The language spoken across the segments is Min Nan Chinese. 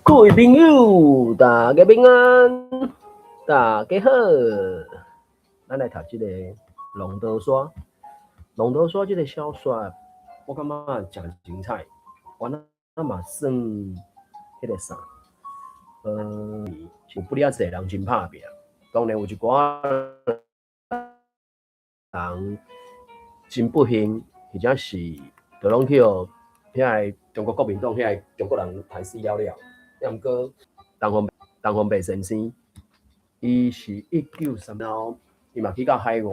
各位朋友，大家平安，大家好。咱來讀這個《浪淘沙》。《浪淘沙》這個小說，我感覺誠精彩。原來嘛算彼個啥？有不了濟人真拍拚。當然有一寡人真不幸，或者是就攏去予遐个中國國民黨遐个中國人刣死了了。抑毋過陳方白先生，伊是193，然後伊嘛去到海外，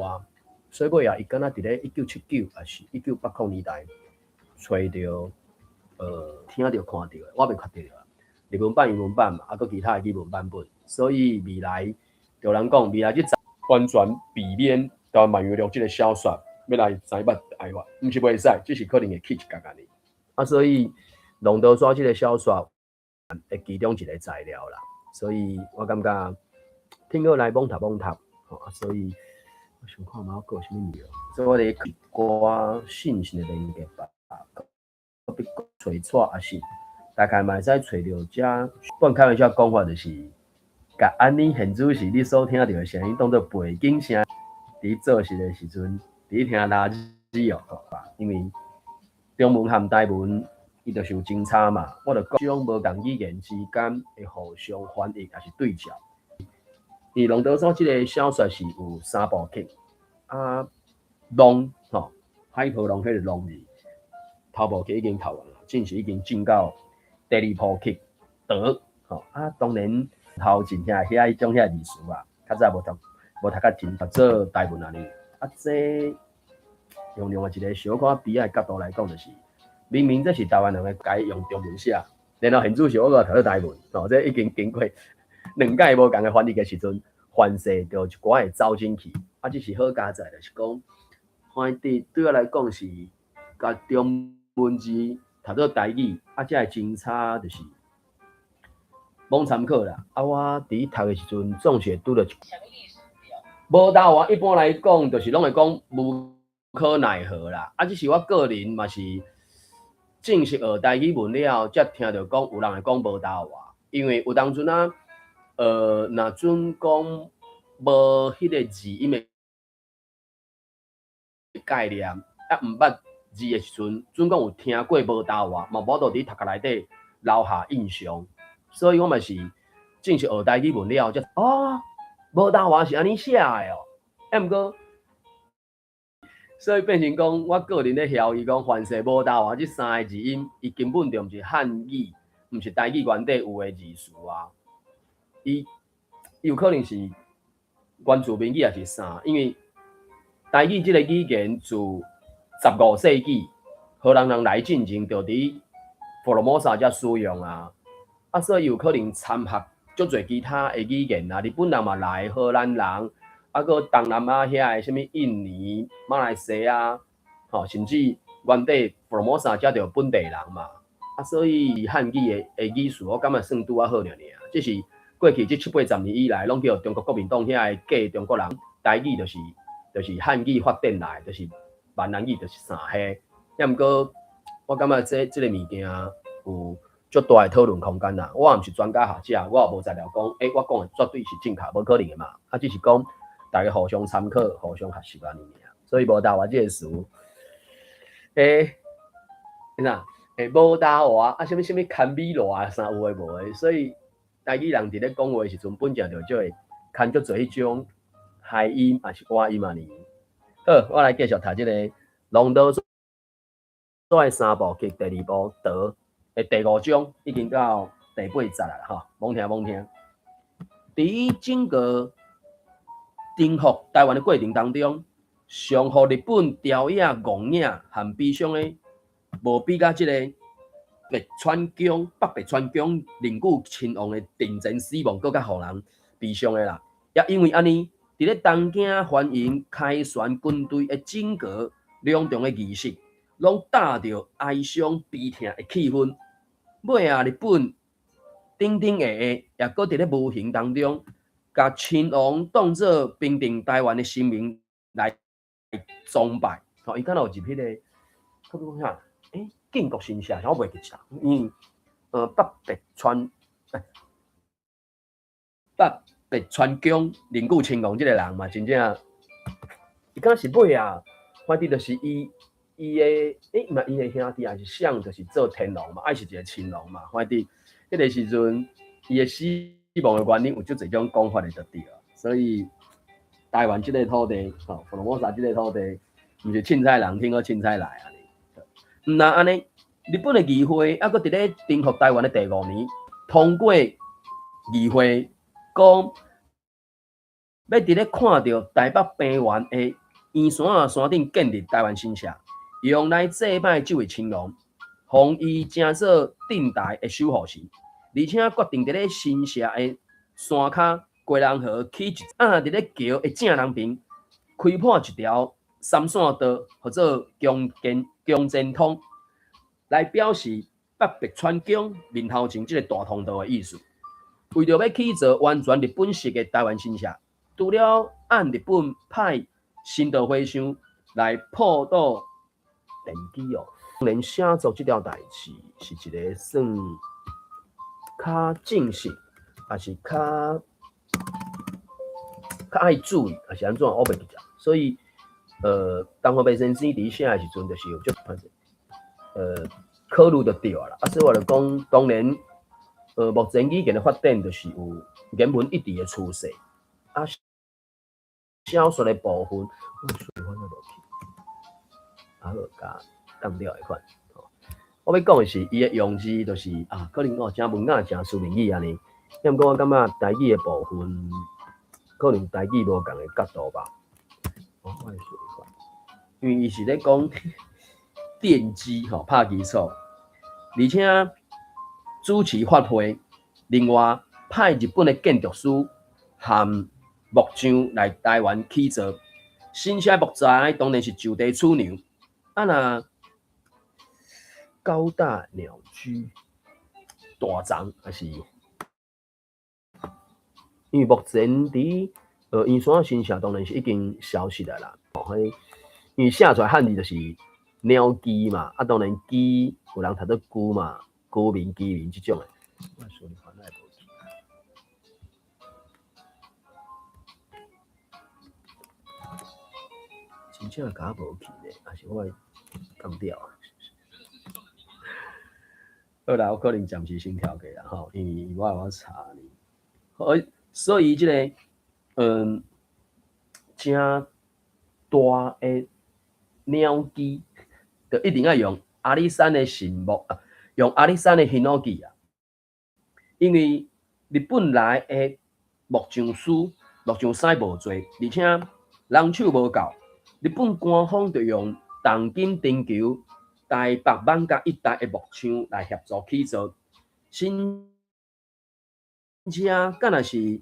所以尾仔伊敢若佇咧1979抑是1980年代，揣著聽著看著的，我袂確定啦。日文版、英文版嘛，啊閣其他的語文版本，所以未來著人講未來這完全避免台灣漫遊錄這個小說欲來知捌台灣，毋是袂使，只是可能會去一角爾。啊，所以浪淘沙這個小說的其中一個材料啦，所以我感覺聽好來罔讀罔讀，吼，所以我想看覓閣有啥物內容，所以我咧一寡信息的連結吧，特別揣錯抑是大概嘛會使揣著遮，半開玩笑講法就是，共按呢現此時你所聽著的聲音當做背景聲，佇做事的時陣，佇聽垃圾哦，因為中文和台文伊就是有真差嘛，我就講種無仝語言之間的互相翻譯抑是對照。佇浪淘沙這個小說是有三部曲，啊，浪吼，海波浪彼個浪字，頭部曲已經讀完啦，正式已經進到第二部曲淘吼，啊，當然頭前遐遐彼種遐字詞啊，較早無讀較真，讀做台文按呢，啊，這用另外一個小可悲哀的角度來講，就是明明這是台灣人的該用中文寫，然後現此時我閣讀做台文，吼，這已經經過兩屆無仝的翻譯的時陣，犯勢著一寡會走進去，啊，只是好佳哉，就是講，翻譯對我來講是共中文字讀做台語，啊，這個真差就是罔參考啦。啊，我佇讀的時陣總是會拄著一無答案。一般來講，就是攏會講無可奈何啦。啊，只是我個人嘛是正式學台語文了後，才聽著講有人會講無答案，因為有當陣啊，若準講無彼個字音的概念，啊，毋捌字的時陣，準講有聽過無答案，嘛無法度佇讀冊內底留下印象，所以我嘛是正式學台語文了後，才哦，無答案是按呢寫的哦，啊，毋過，所以變成講，我個人咧曉伊講，凡是無答案這三个字音，伊根本就毋是漢語，毋是台語原底有的字詞啊。伊有可能是原住民語抑是啥？因為台語這個語言自15世紀荷蘭人來進前，就佇福爾摩沙遮使用啊。啊，所以有可能摻合足濟其他的語言啊。日本人嘛來，荷蘭人，啊，閣東南亞遐的啥物印尼、馬來西亞，吼，甚至原底福爾摩沙遮就本地人嘛。啊，所以漢語的語詞，我感覺算拄仔好爾爾，只是過去這七八十年以來，攏叫中國國民黨遐个假中國人，台語就是漢語發展來，就是閩南語就是啥彼。抑毋過，我感覺這個物件有足大的討論空間啦。我也毋是專家學者，我也無材料講，欸，我講的絕對是正確，無可能的嘛。啊，只是講大家互相參考、互相學習按呢爾。所以無答案這個詞，欸，哪？欸，無答案啊，啥物啥物牽米羅啥有的無的，所以台語人佇咧講話的時陣，本正就就會牽足濟彼種諧音，抑是倚音按呢。好，我來繼續讀這個《浪淘沙》的三部曲第二部淘的第五章，已經到第八節啦，吼，罔聽罔聽。佇整個征服台灣的過程當中，上予日本刁野戇影和悲傷的，無比佮這個白川郷北白川宮仁久親王的陣前死亡，閣較予人悲傷的啦。也因為按呢，佇咧東京歡迎凱旋軍隊的整個隆重的儀式，攏帶著哀傷悲痛的氣氛。尾仔日本頂頂下下，也閣佇咧無形當中，共親王當做平定台灣的神明來崇拜。吼，伊敢若有入彼個，講啥？欸，靖國神社，我袂記得。因為北白川北白川宫林久亲王這个人嘛，真正，伊敢是尾啊，反正就是伊伊的，欸，毋伊的兄弟還是誰，就是做天皇嘛，愛是一個親王嘛。反正彼個時陣，伊的死亡的原因有足濟種講法的就對了。所以台灣這個土地，吼，福隆摩沙這個土地，毋是凊彩人聽個凊彩來啊。毋若按呢，日本的議會猶閣佇咧征服台灣的第五年，通過議會講，欲佇咧看著台北平原的圓山仔山頂建立台灣神社，用來祭拜這位親王，予伊成做鎮台的守護神，而且決定佇咧神社的山跤歸仁河起一啊，佇咧橋的正南邊開闢一條三線道，號做江堅江前通，來表示北白川宮面頭前這個大通道的意思。為著欲起造完全日本式的台灣神社，除了按日本派神道和尚來普渡奠基哦，當然寫作這條代誌是一個算較正式，抑是較較愛注意，抑是按怎，我袂記得。所以，陳華白先生佇寫的時陣，就是有足考慮就對啦。啊，所以我就講，當然，目前語言的發展就是有言文一致的趨勢。啊，小說的部分，我喜歡無去，啊好，共當掉的款。我欲講的是，伊的用字就是啊，可能哦，誠文雅、誠書面語按呢。毋過我感覺台語的部分，可能台語無仝的角度吧。我會喜歡，因為伊是咧講奠基吼，拍基礎，而且主持法會，另外派日本的建築師和木匠來台灣起造。神社木材當然是就地取量。啊若高大鳥居大叢，還是因為目前佇圓山神社當然是已經消失了啦。哦，因為寫出來漢字就是鳥居嘛，啊當然居有人讀做居嘛，居民、居民這種的。我說你煩無去，真正共無去呢，還是我當掉？好啦，我可能暫時先跳過啦吼，因為我有查呢。好，所以這個誠大的鳥居，就一定愛用阿里山的神木啊，用阿里山的ヒノキ啊。因為日本來的木匠師、木匠師無濟，而且人手無夠，日本官方就用重金徵求台北艋舺一帶的木匠來協助起造。神社敢若是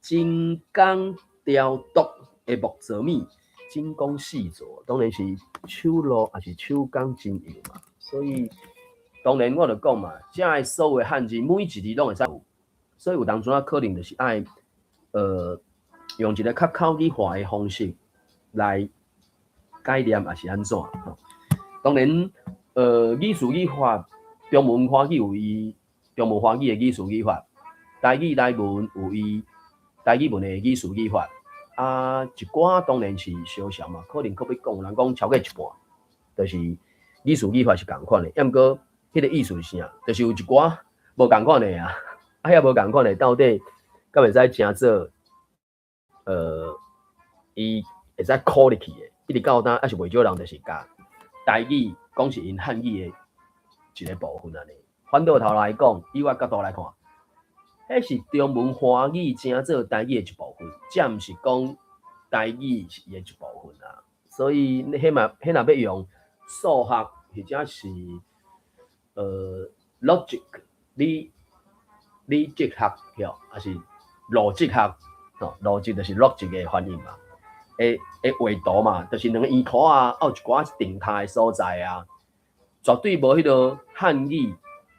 精工雕琢的木造物，精工細作，當然是手路抑是手工真用嘛。所以當然我就講嘛，遮的所有漢字每一字攏會使有，所以有當陣仔可能就是愛用一個較口語化的方式來解念，抑是按怎吼。當然，語詞語法，中文華語有伊中文華語的語詞語法，台語來文有伊台語文的語詞語法，啊，一寡當然是相像嘛，可能閣欲講，人講超過一半，就是語詞語法是仝款的，抑毋過彼個意思是啥？就是有一寡無仝款的啊，啊遐無仝款的，到底敢會使成做伊會使考入去的，一直到今猶是袂少人就是共台語講是𪜶漢語的一個部分按呢。反倒頭來講，以我角度來看，彼是中文華語成做台語的一部分，這毋是講台語是伊的一部分啊。所以，彼嘛，彼若欲用數學或者是logic，理理哲學吼，抑是邏輯學吼，邏輯就是 logic 的翻譯嘛。會會畫圖嘛，就是兩個圓箍啊，有一寡定態的所在啊，絕對無彼個漢語、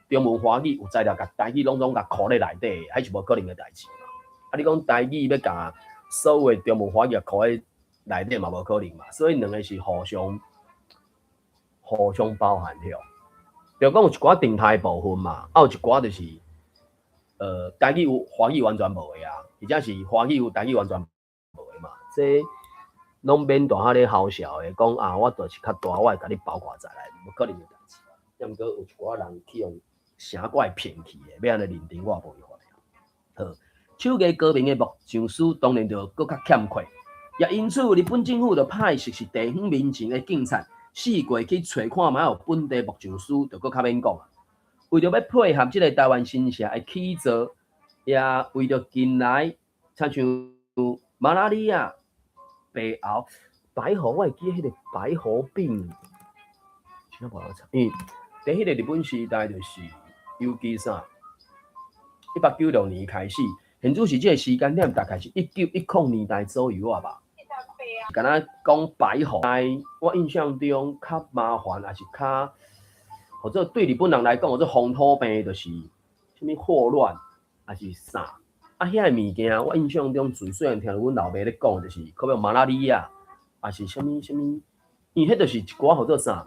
中文華語有材料共台語攏總共箍咧內底，彼是無可能的代誌嘛。啊，你講台語欲共所有的中文華語箍咧內底嘛，無可能嘛。所以兩個是互相互相包含吼。就講有一寡靜態部分嘛，啊有一寡就是，台語有華語完全無的啊，或者是華語有台語完全無的嘛，這攏免大漢咧嘐笑的，講啊，我就是較大，我會共你包括在內，無可能的代誌。抑毋過有一寡人去予成怪騙去的，欲按呢認定我無法。好，手藝高明的木匠師當然就閣較欠缺，也因此日本政府就派熟悉地方民情的警察，四界去揣看覓有本地木匠師，就閣較免講啊。為著欲配合這个台灣新社的起造，也為著近來親像馬拉利亞、白喉、白喉，我會記得彼个白喉病，真無曉查，因為佇彼个日本時代就是，尤其啥，1896年開始，現主時這个時間點大概是1910年代左右啊吧。敢若講白喉，我印象中較麻煩，抑是較，或者對日本人來講，或者風土病就是啥物霍亂，抑是啥？啊，遐个物件，我印象中自細漢聽阮老爸咧講，就是可能馬拉利亞，抑是啥物啥物，因為彼就是一寡號做啥？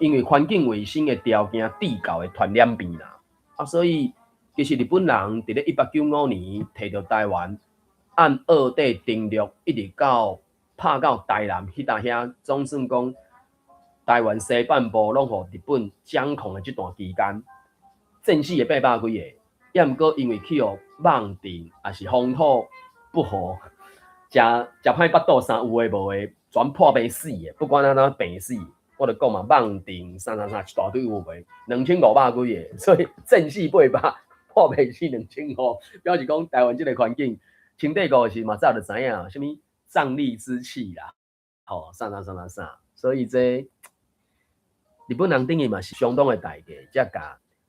因為環境衛生的條件致到的傳染病啦。啊，所以其實日本人佇咧1895年提著台灣，按澳底登陸，一直到拍到台南彼搭遐，總算講台灣西半部攏予日本掌控的這段期間，戰死的八百幾个，抑毋過因為去予蠓叮，抑是風土不和，食食歹腹肚啥有的無的，全破病死的，不管按怎病死，我就講嘛，蠓叮啥啥啥一大堆有無，2500幾个，所以戰死八百，破病死2500，表示講台灣這个環境。清帝國時嘛早就知影，啥物瘴癘之氣啦，吼，啥啥啥啥啥，所以這日本人等於嘛是相當的代價，才共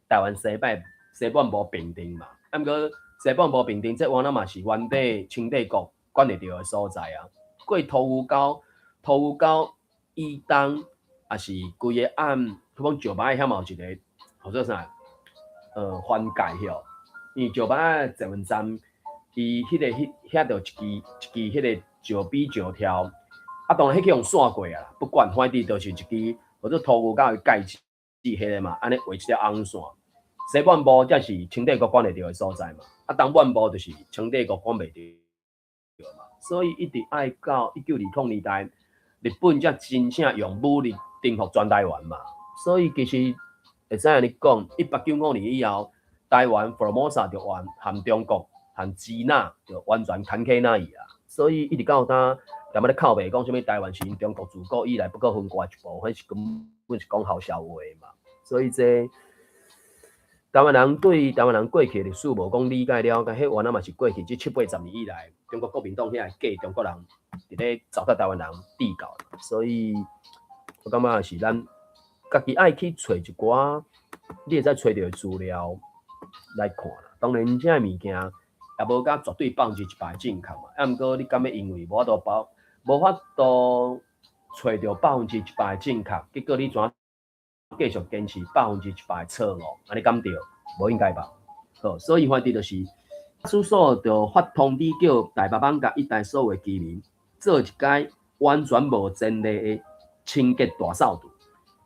台灣西半部平定嘛。啊，毋過西半部平定，這原來嘛是原底清帝國管會著的所在啊。過塗魚溝，塗魚溝以東，抑是規个按，比如講石牌遐嘛有一个號做啥？番界吼，因為石牌捷運站。伊彼个彼遐就一支一支彼个石比石條，啊，當然彼去予散過啊，不管，反正就是一支號做塗魚溝的界址，彼个嘛，按呢畫一條紅線。西半部才是清帝國管會著的所在嘛，啊，東半部就是清帝國管袂著嘛，所以一直愛到1920年代，日本才真正用武力征服全台灣嘛。所以其實會使按呢講，1895年以後，台灣福爾摩沙就完和中國。和支那就完全牽起那去啊，所以一直到今，踮咧靠北講啥物台灣是𪜶中國自古以來不可分割的一部分，是根本是講嘐笑話嘛。所以這台灣人對台灣人過去的歷史無講理解了解，彼原來嘛是過去這七八十年以來，中國國民黨遐個假中國人佇咧糟蹋台灣人締造的。所以我感覺是咱家己愛去揣一寡，你會使揣著的資料來看啦。當然，這个物件。也無甲絕對100%正確嘛，啊，毋過你敢欲因為無法度包，無法度揣著100%正確，結果你怎繼續堅持100%錯誤？按呢敢對？無應該吧？好，所以反正就是，處所就發通知叫台北艋舺一帶所有的居民做一擺完全無前例的清潔大掃除。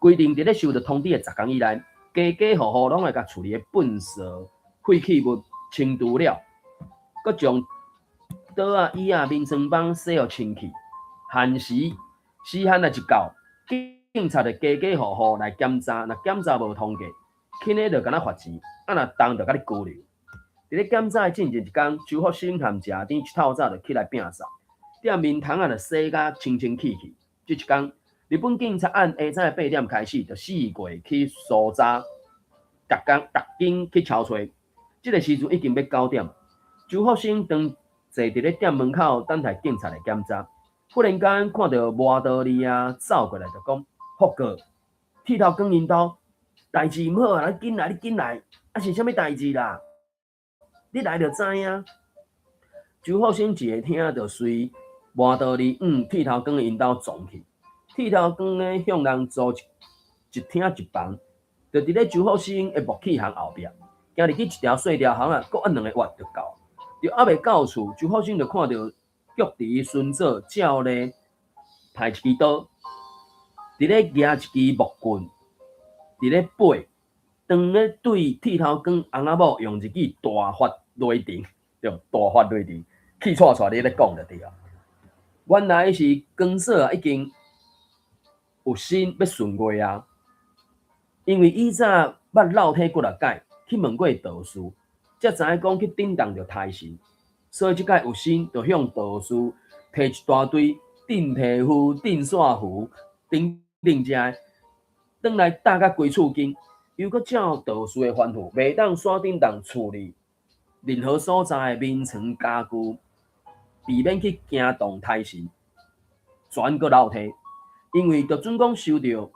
規定佇咧收到通知的10工以內，家家戶戶攏愛共厝裡的糞掃廢棄物清除了。閣將桌仔、椅仔、眠床板洗予清氣。限時時限若一到，警察就家家戶戶來檢查，若檢查無通過，輕的就敢若罰錢，啊若重就共你拘留。佇咧檢查的進前一工，周福生和謝典一透早就起來摒掃，踮眠窗仔就洗甲清清氣氣。這一工，日本警察按下早8點開始，就四界去搜查，逐工逐間去敲揣。這个時陣已經欲9點。周福生當坐佇咧店門口等待警察來檢查，忽然間看著磨刀利啊走過來，就講：福哥，剃頭光𪜶兜，代誌毋好啊！你緊來，你緊來，啊是啥物代誌啦？你來就知影。周福生一下聽，就隨磨刀利往剃頭光𪜶兜撞去。剃頭光咧向人租一廳一房，就佇咧周福生的木器行後壁，行入去一條細條巷仔，閣按兩个月就到。就猶未到厝，周福生就看著菊池孫祖照例排一支刀，佇咧舉一支木棍，佇咧背，當咧對剃頭光翁仔某用日語大發雷霆，對，大發雷霆，氣掣掣咧咧講就對啊。原來是光嫂啊，已經有心欲順月啊，因為以早捌落體幾若擺，去問過道士，才知影講去震動著胎神，所以這擺有心就向道士提一大堆鎮體符、鎮煞符等等遮的，轉來搭甲規厝間，又閣照道士的吩咐，袂當煞振動厝裡任何所在的眠床家具，避免去驚動胎神，全閣落體。因為就準講收著，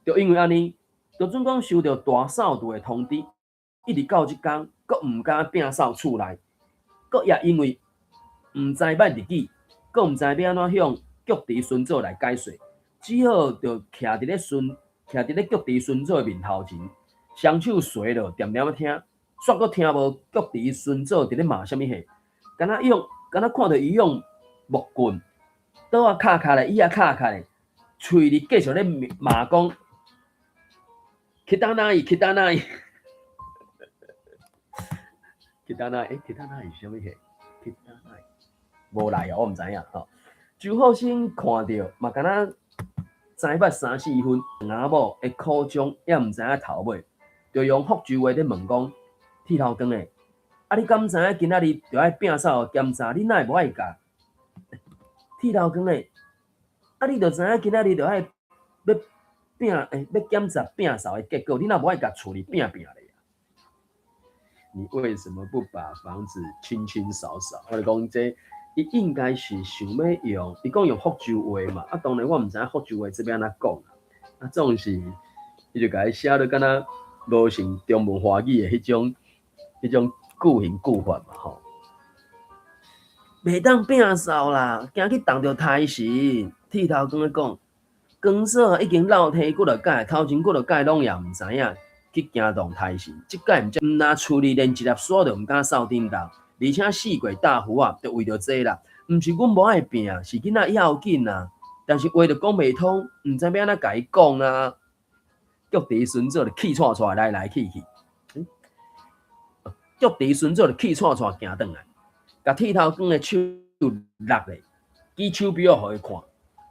就因為按呢，就準講收著大掃除的通知，一直到這工，閣毋敢摒掃厝內，閣也因為毋知捌日語，閣毋知欲按怎向菊池孫祖來解說，只好就徛佇咧孫，徛佇咧菊池孫祖的面頭前，雙手垂落，恬恬仔聽，煞閣聽無菊池孫祖佇咧罵啥物貨，敢若用，敢若看著伊用木棍，桌仔敲敲咧，椅仔敲敲咧。喙裡繼續咧罵講，去打哪伊，去打哪伊，去打哪伊，去打哪伊是啥物貨？去打哪伊？無來哦，我毋知影吼。周福生看著嘛，敢若知捌三四分，翁仔某的苦衷也毋知影頭尾，就用福州話咧問講：剃頭光的，啊你敢知影今仔日著愛摒掃檢查，你哪會無愛共？剃頭光的。啊！你著知影今仔日著愛欲摒，欸，欲檢查摒掃的結果，你若無愛共厝裡摒摒咧？你為什麼不把房子清清掃掃？我就講這，伊應該是想欲用，伊講用福州話嘛。啊，當然我毋知影福州話這欲按怎講啊。總是，伊就共伊寫得敢若無像中文華語的彼種句型句法嘛，吼。袂當摒掃啦，驚去動著胎神。剃頭光咧講，光嫂已經落體幾若擺，頭前幾若擺攏也毋知影去驚動胎神。這擺毋毋若厝裡連一粒沙都毋敢掃振動，而且四界搭符仔，就為著這啦。毋是阮無愛拼，是囡仔要緊啊。但是話就講袂通，毋知欲按怎共伊講啊。菊池孫祖就氣掣掣來來去去，菊池孫祖就氣掣掣行轉來，共剃頭光的手搦咧，舉手錶予伊看。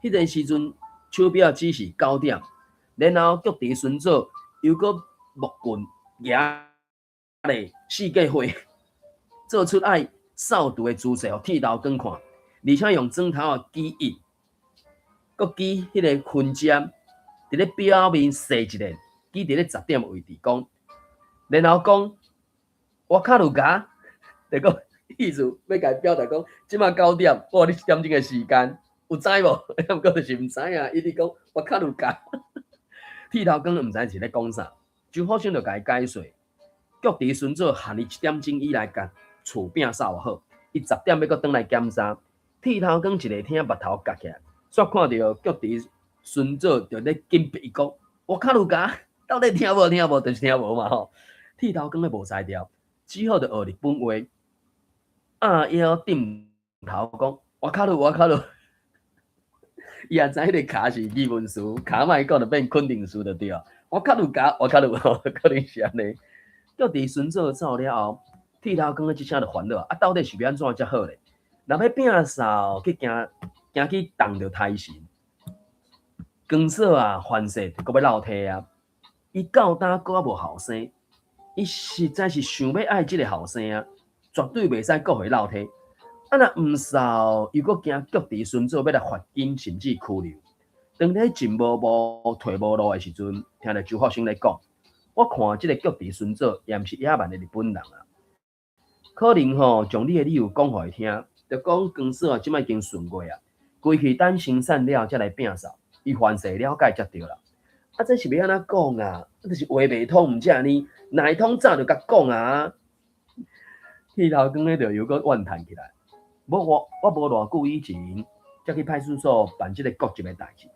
彼個時陣，手錶只是9點，然後菊池孫祖又閣木棍舉咧四界揮，做出愛掃除的姿勢，予剃頭光看，而且用指頭仔指一，閣舉彼個分針，佇咧錶面踅一下，舉佇咧10點位置講，然後講わかるか，就講意思欲共伊表達講，這馬九點，我予你一點鐘的時間。有知無？毋過就是毋知影，伊直講わかるか，剃頭光毋知是咧講啥，周福生就共伊解說。菊池孫祖限伊一點鐘以內共厝摒掃好，伊十點欲閣轉來檢查。剃頭光一下聽目頭夾起來，煞看著菊池孫祖就咧緊逼伊講わかるか，到底聽無聽無，就是聽無嘛吼。剃頭光咧無才調，只好就學日本話，按腰點頭講わかるわかる。伊也知彼個か是疑問詞，か莫講就變肯定詞就對啊。わかるか，わかる，可能是按呢。菊池孫祖走了後，剃頭光這聲就煩惱啊！到底是欲按怎才好咧？若欲摒掃，去驚驚去動著胎神，光嫂啊，凡勢閣欲落體啊！伊到今閣猶無後生，伊實在是想欲愛這個後生啊，絕對袂使閣予伊落體。啊！若毋掃，又閣驚菊池孫祖欲來罰金，甚至拘留。當咧進無步、退無路的時陣，聽著周福生咧講，我看這個菊池孫祖也毋是野蠻的日本人啊，可能吼將你的理由講予伊聽，就講光嫂啊，這擺已經順過啊，規氣等生產了才來摒掃，伊凡勢了解才對啦。啊，這是欲按怎講啊？就是話袂通，毋才按呢，若會通早就共講啊。剃頭光咧就又閣怨嘆起來。無我，我無偌久以前，才去派出所辦這個國籍的代誌。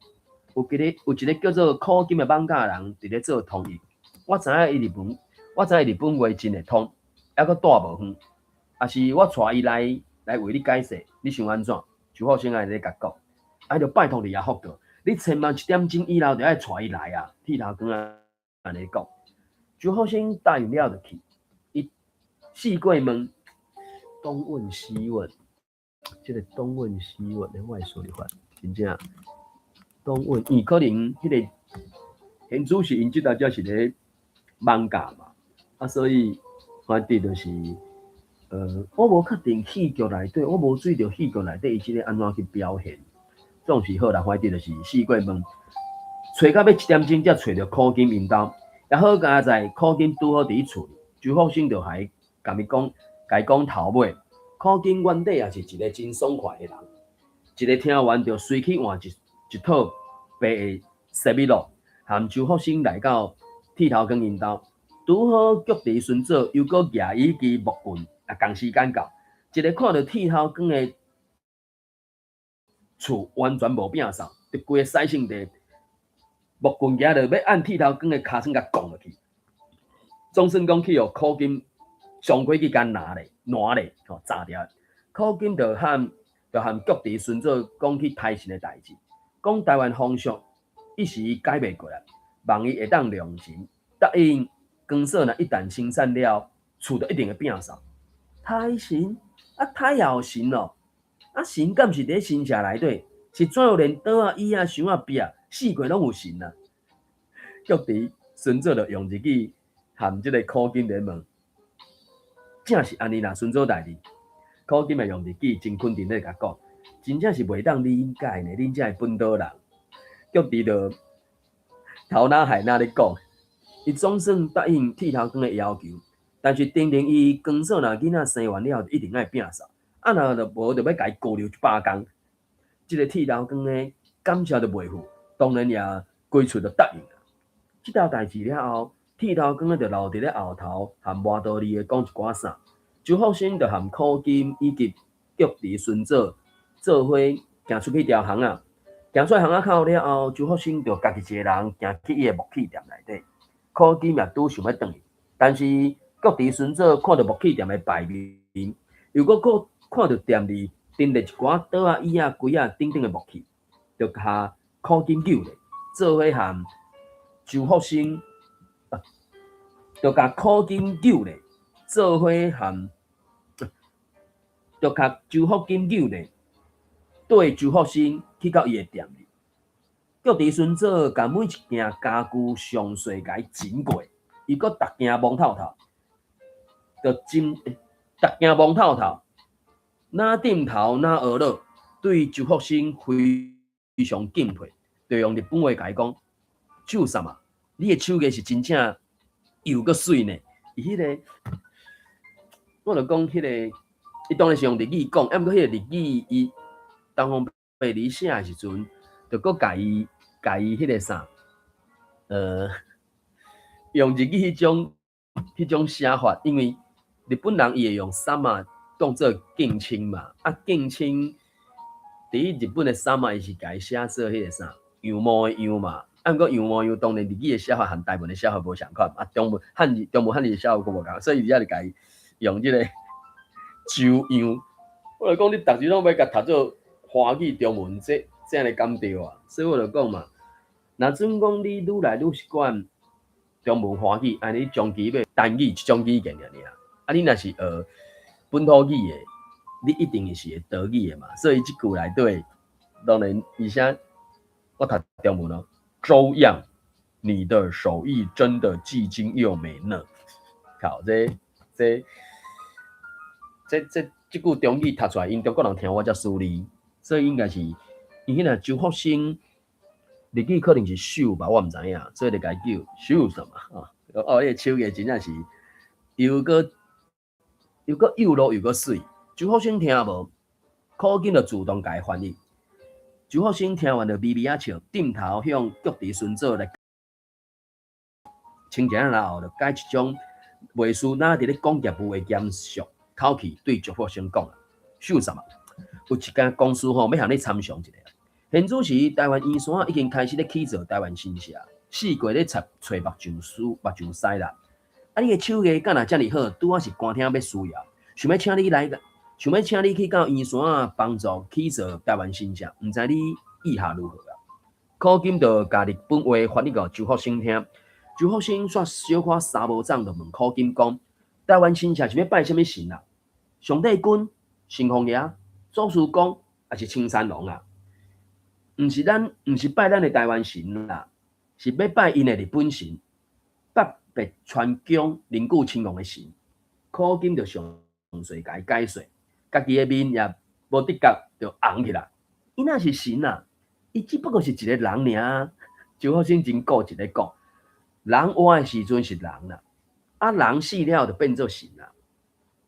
有一個叫做苦金的艋舺人，佇咧做通譯。我知影伊日本，我知影伊日本話真會通，猶閣住無遠。抑是我帶伊來來為你解說，你想按怎？周福生按呢共講，啊，就拜託你啊，福哥，你千萬一點鐘以後就愛帶伊來啊！剃頭光按按呢講。周福星答應了就去，伊四過問，東問西問，這个東問西問的我的輸入法，真正東問，伊可能彼个現主是𪜶這搭才是咧艋舺嘛，啊，所以反正就是，我無確定戲劇內底，我無注意著戲劇內底伊這个按怎去表現。總是好啦，反正就是四過問，揣到欲一點鐘才揣著苦金𪜶兜。也好佳哉苦金拄好佇咧厝裡，周福星就還共伊講，共伊講頭尾。苦金原底也是一个真爽快的人，一个聽完就隨去換一一套白的西米露，含周福星來到剃頭光𪜶兜，拄好菊池孫祖又閣舉伊支木棍，啊，仝時間到，一个看著剃頭光的厝完全無摒掃，就規个使性地木棍舉落欲按剃頭光的尻川共摃落去，總算講去予苦金上過去共拿咧，拿咧，吼，炸掉。苦金就和菊池孫祖講起刣神的代誌，講台灣風俗一時改袂過來，望伊會當量情，答應光所若一旦生產了，厝就一定會摒掃。刣神啊，刣也有神哦，啊神敢是佇咧神社內底？是怎樣連桌仔、椅仔、箱仔、壁，四界攏有神啊？菊池孫祖就用日語含這个苦金咧問，正是按呢啦，孫祖大人。苦金嘛用日語真肯定咧共講，真正是袂當理解呢，恁遮的本島人。菊池就頭若海若咧講，伊總算答應剃頭光的要求，但是叮嚀伊光嫂若囡仔生完了後，一定愛摒掃，啊若就無就欲共伊拘留100工。這个剃頭光的感謝就袂赴，當然也規喙就答應。這道代誌了後，剃頭光就留佇咧後頭，含磨刀利的講一寡啥。周福星就含苦金以及菊池孫祖做伙行出去條巷仔，行出巷仔口了後，周福星就家己一个人行去伊的木器店內底。苦金也拄想欲轉去，但是菊池孫祖看著木器店的牌面，又閣看著店裡陳列一寡桌仔、椅仔、櫃仔等等的木器，就共苦金揪咧，做伙含周福星，就共苦金揪咧，做伙含，就共周福金揪咧，綴周福星去到伊的店裡。菊池孫祖共每一件家具詳細共伊整過，伊閣逐件摸透透，就真逐件摸透透。若點頭若呵咾，對周福星非常敬佩，就用日本話共伊講：周様，你的手藝是真正又閣媠呢。伊彼个，我就講彼个，伊當然是用日語講，啊，毋過彼个日語伊東方白咧寫的時陣，就閣共伊彼个啥，用日語彼種寫法，因為日本人伊會用様當做敬稱嘛，啊敬稱佇日本的様伊是共伊寫做彼个啥樣模的樣嘛，啊毋過樣模樣當然日語的寫法和台文的寫法無仝款，啊中文漢字中文漢字的寫法閣無仝，所以伊遮就共伊用這个周樣。我就講你逐字攏欲共讀做華語中文，這按呢敢對啊？所以我就講嘛，若準講你愈來愈習慣中文華語，按呢長期欲單語一種語言爾爾，啊你若是學本土語的，你一定是會多語的嘛。所以這句內底，當然伊寫我讀中文哦。周樣，你的手藝真的既精又美呢。靠，這句中語讀出來，𪜶中國人聽我才輸哩。所以應該是，伊彼个周福星日語可能是秀吧，我毋知影，所以就共伊叫秀什麼啊？哦，伊个手藝真正是又閣幼路又閣媠。周福星聽無，苦金就自動共伊翻譯。周福星聽完就微微仔笑，點頭向菊池孫祖來清一下然後，就改一種袂輸若佇咧講業務的嚴肅口氣對周福星講啊：秀什麼？有一間公司吼，欲向你參詳一下。現此時，台灣圓山已經開始咧起造台灣神社，四界咧揣揣木匠師、木匠師啦。啊，你的手藝敢若遮爾好，拄仔是寒天欲需要，想欲請你來，想欲請你去到圓山幫助起造台灣神社，毋知你意下如何啊？苦金就共日本話翻譯予周福星聽，周福生煞小可捎無掌，就問苦金講：台灣神社是欲拜啥物神啊？上帝君、神皇爺、祖師公，抑是青山龍啊？毋是咱，毋是拜咱的台灣神啦，是欲拜𪜶的日本神，北白川宮靈久親王的神。苦金就詳細共伊解說，家己的面也無直覺就紅起來。伊哪是神啊？伊只不過是一個人爾。周福生真固執咧講，人活的時陣是人啦，啊人死了就變做神啦。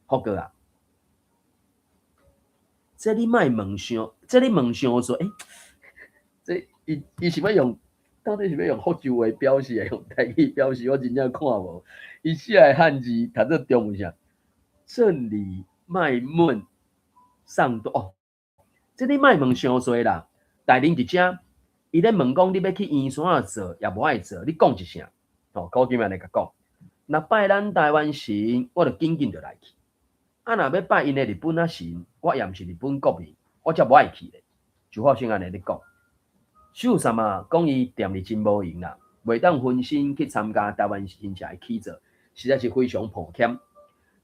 福哥啊，這你莫問傷，這你問傷濟。欸，這伊伊是欲用，到底是欲用福州話表示，抑是用台語表示？我真正看無。伊寫的漢字讀做中文啥？這你莫問上多哦，這你莫問傷濟啦。大人佇遮，伊咧問講你欲去圓山仔做，抑無愛做，你講一聲。吼，苦金按呢共講。若拜咱台灣神，我就緊緊就來去。啊，若欲拜𪜶的日本仔神，我也毋是日本國民，我才無愛去咧。周福生按呢咧講。秀三啊，講伊踮佇真無閒啦，袂當分身去參加台灣神社的起造，實在是非常抱歉。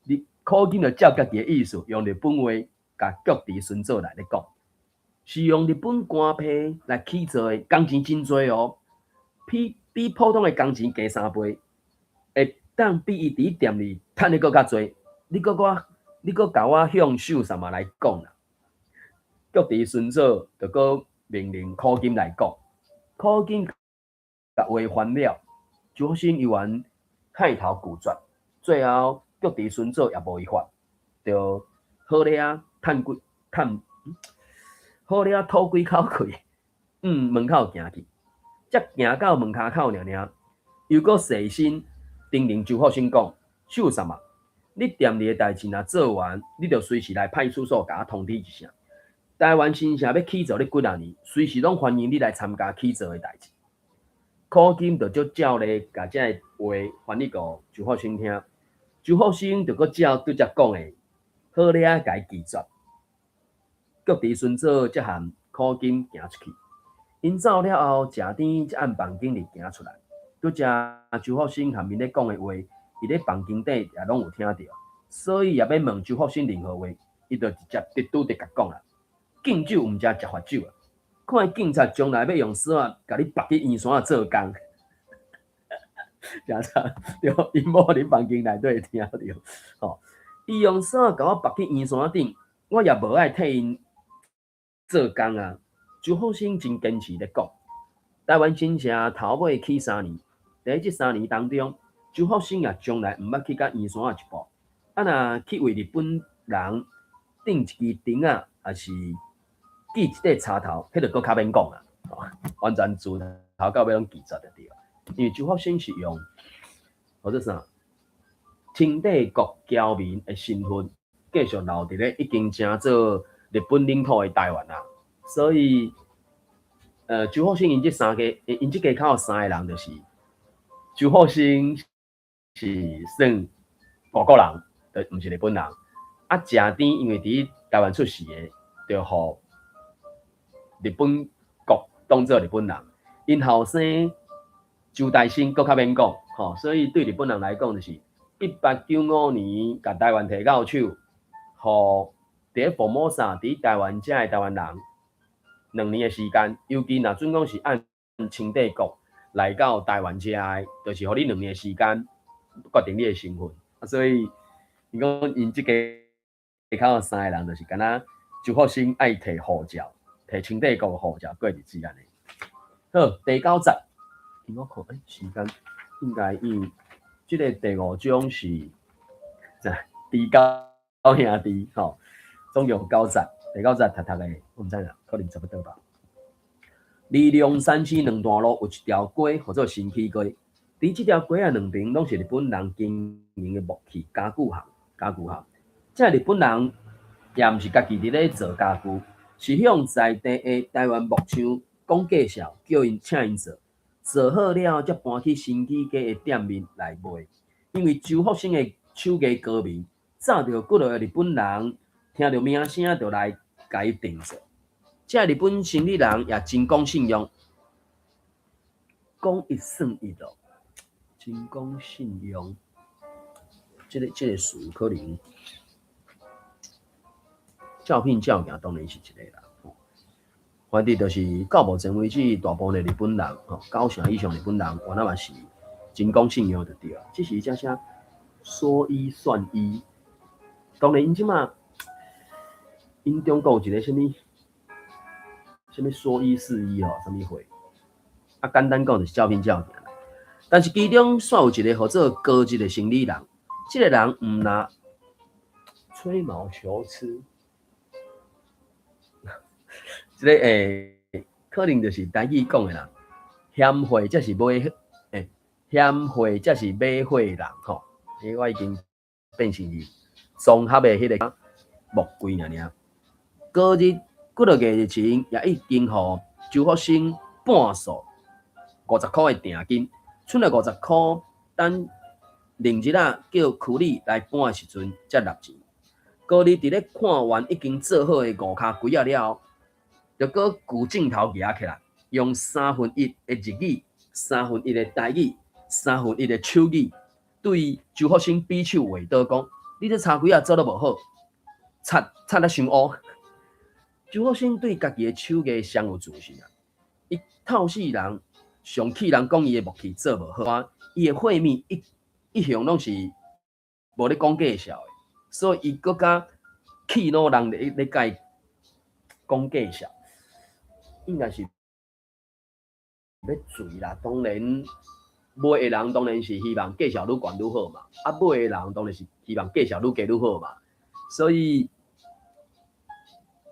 你苦金就照家己的意思，用日本話共菊池順佐來咧講，是用日本官幣來起造的，工錢真濟哦，比比普通的工錢加三倍，會當比伊佇店裡趁的閣較濟。你閣我，你閣共我向秀三仔來講啦。菊池順佐就閣命令苦金來講，苦金共話翻了，周福生猶原害頭拒絕，最後菊池順佐也無伊法，就好咧趁幾趁，好咧吐幾口氣，向門口行去，才行到門跤口爾爾，又閣細心叮嚀周福生講：秀三啊，你店裡的代誌若做完，你就隨時來派出所共我通知一聲。台灣神社欲起造咧幾若年，隨時攏歡迎你來參加起造的代誌。苦金就足照例共這个話翻譯予周福生聽，周福生就閣照拄才講的，好咧共伊拒絕。菊池順佐才和苦金行出去。𪜶走了後，食甜才按房間裡行出來。拄才周福生和𪜶咧講的話，伊咧房間底也攏有聽著，所以也欲問周福生任何話，伊就直接直拄直共講啦。敬酒毋食食罰酒啊！看警察將來欲用索仔共你縛去圓山仔做工，誠慘對，𪜶某佇房間內底會聽著吼。伊用索仔共我縛去圓山頂，我也無愛替𪜶做工啊。周福生真堅持咧講，台灣神社頭尾起三年，佇這三年當中，周福生也從來毋捌去到圓山仔一步。啊，若去為日本人釘一支釘仔，抑是記一塊插頭，彼就閣較免講啦，完全自頭到尾攏拒絕就對。因為周福生是用，號做啥？清帝國僑民的身份，繼續留佇咧已經成做日本領土的台灣啊。所以，周福生𪜶這三家，𪜶這家口三個人就是周福生是算外國人，就毋是日本人。啊，食甜因為佇台灣出世的，就予日本國當做日本人，𪜶後生周大生閣較免講，吼，所以對日本人來講，就是1895年共台灣提到手，予佇咧福摩薩佇台灣遮的台灣人2年的時間，尤其若準講是按清帝國來到台灣遮的，就是予你兩年的時間決定你的身份。啊，所以伊講𪜶這家口三個人，就是敢若周福生愛提護照。提清帝國護照過日子按呢。好，第九節，我看欸，時間應該因為這个第五章是豬狗兄弟吼，總共有九節，第九節讀讀的，我毋知啦，可能差不多吧。離龍山市兩段路有一條街，號做新起街。佇這條街仔兩邊攏是日本人經營的木器家具行，家具行。這日本人也毋是家己佇咧做家具，是向在地的台灣木匠講介紹，叫𪜶請𪜶做，做好了才搬去新起街的店面來賣。因為周福生的手藝高明，早就有幾落個日本人聽著名聲就來共伊訂做。這日本生意人也真講信用，講一算一咯。真講信用，這個詞可能照片照鏡當然是一個啦。反正就是到目前為止，大部分的日本人吼，九成以上日本人，原來嘛是真講信用就對啊。只是這聲說一算一，當然𪜶這馬，𪜶中國有一個啥物，啥物說一是一吼，啥物貨？啊，簡單講就是照片照鏡。但是其中煞有一個號做高日的生理人，這個人毋若吹毛求疵，這個可能就是台語講的啦，嫌貨才是買，嫌貨才是買貨人吼。我已經變成是綜合的彼個木櫃爾爾。高日幾落個日前也已經予周福生半數50箍的訂金。賰了50箍，等另一日叫區里來搬的時陣才納錢。高日佇咧看完已經做好的五跤櫃仔了後，就閣舊鏡頭舉起來，用三分一的日語、三分一的台語、三分一的手語，對周福生比手畫刀講：你這柴櫃仔做得無好，擦擦得傷烏。周福生對家己的手藝相有自信啊！伊透死人上氣人講伊的木器做無好，伊的貨物一向攏是無咧講介紹的，所以伊閣較氣惱人咧共伊講介紹，應該是欲醉啦。當然賣的人當然是希望介紹愈懸愈好嘛，啊買的人當然是希望介紹愈低愈好嘛，所以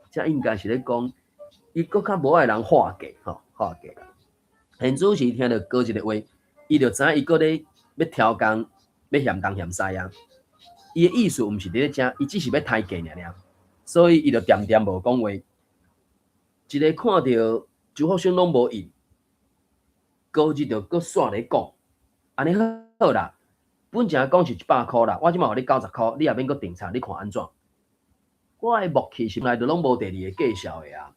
這應該是咧講，伊閣較無愛人喊價吼，喊價。現主時聽著高日的話，伊就知影伊閣咧欲刁工，欲嫌東嫌西啊。伊的意思毋是佇咧遮，伊只是欲刣價爾爾，所以伊就恬恬無講話。一个看著周福生攏無應，高日就閣煞咧講，按呢好啦，本前講是100箍啦，我這馬予你90箍，你也免閣訂查，你看按怎？我的木器從來就攏無第二個介紹的啊。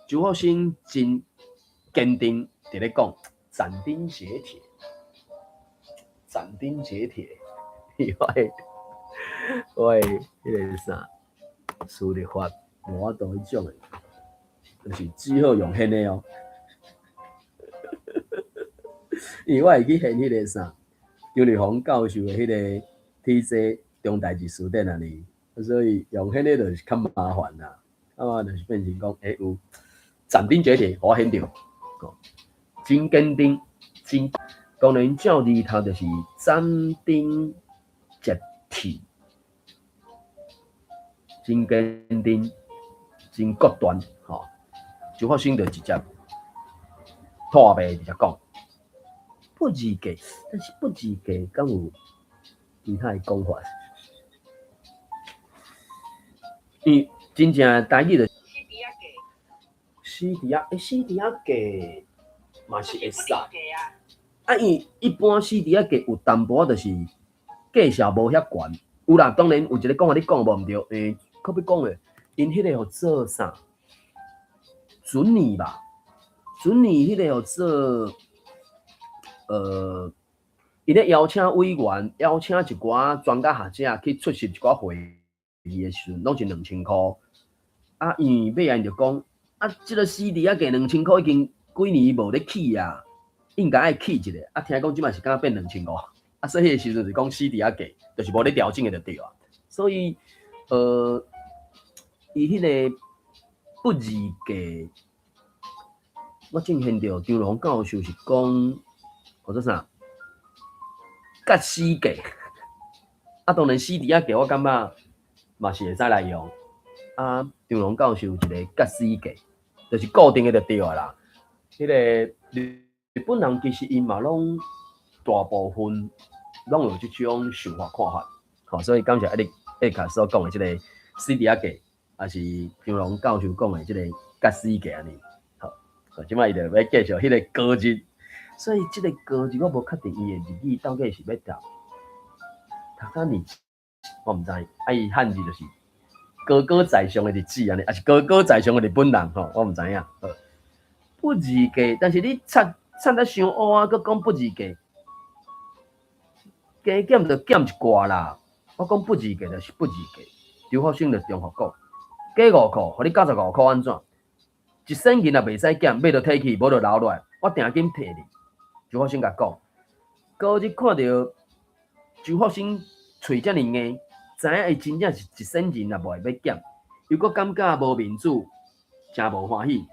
周福生真堅定佇咧講，斬釘截鐵，斬釘截鐵，我的彼個啥，輸入法無法度彼種的，就是只好用現的哦。因為我會去現彼個啥，張立宏教授的彼個體制中代誌辭典按呢，所以用彼個就是較麻煩啦。啊，就是變成講，有斬釘截鐵，予我顯著，真堅定，真當然照字頭就是斬釘截鐵，真堅定，真果斷，吼。周福生就直接吐白直接講，不二價，但是不二價敢有其他的講法？伊真正台語就死佇仔，死佇仔價嘛是會使。啊，伊一般死佇仔價有淡薄仔就是介紹無遐懸，有啦，當然有一個講法你講無毋對，閣欲講的，𪜶彼個號做啥？準年吧，準年彼個號做，伊咧邀請委員，邀請一寡專家學者去出席一寡會議的時陣，攏是2000箍。啊，因為尾仔𪜶就講，啊，這個死佇仔價2000箍已經幾年無咧起啊，應該愛起一下。啊，聽講這擺是敢若變2500，啊，所以彼個時陣就講死佇仔價，就是無咧調整的就對啊。所以，伊彼個不二價，我正現著張龍教授是講，號做啥？割死價。啊，當然死佇仔價，我感覺嘛是會使來用。啊，張龍教授一個割死價，就是固定的就對啊啦。彼個日本人其實𪜶嘛攏大部分攏有這種想法看法，吼，所以感謝艾利卡所講的這個死佇仔價，也是張龍教授講的這個割死價按呢。好，這擺伊就欲介紹彼個高日，所以這個高日我無確定伊的日語到底是欲讀讀啥日，我毋知。啊，伊漢字就是高高在上的日子按呢，抑是高高在上的日本人吼，我毋知影。好，不二價，但是你擦擦得傷烏啊，閣講不二價，加減就減一寡啦。我講不二價就是不二價。周福生就重複講，加五箍，予你95箍按怎？一仙銀也袂使減，欲就提去，無就留落來。我定金提你。周福生共講，高日看著周福生喙遮爾硬，知影伊真正是一仙銀也無會欲減，又閣感覺無面子，誠無歡喜。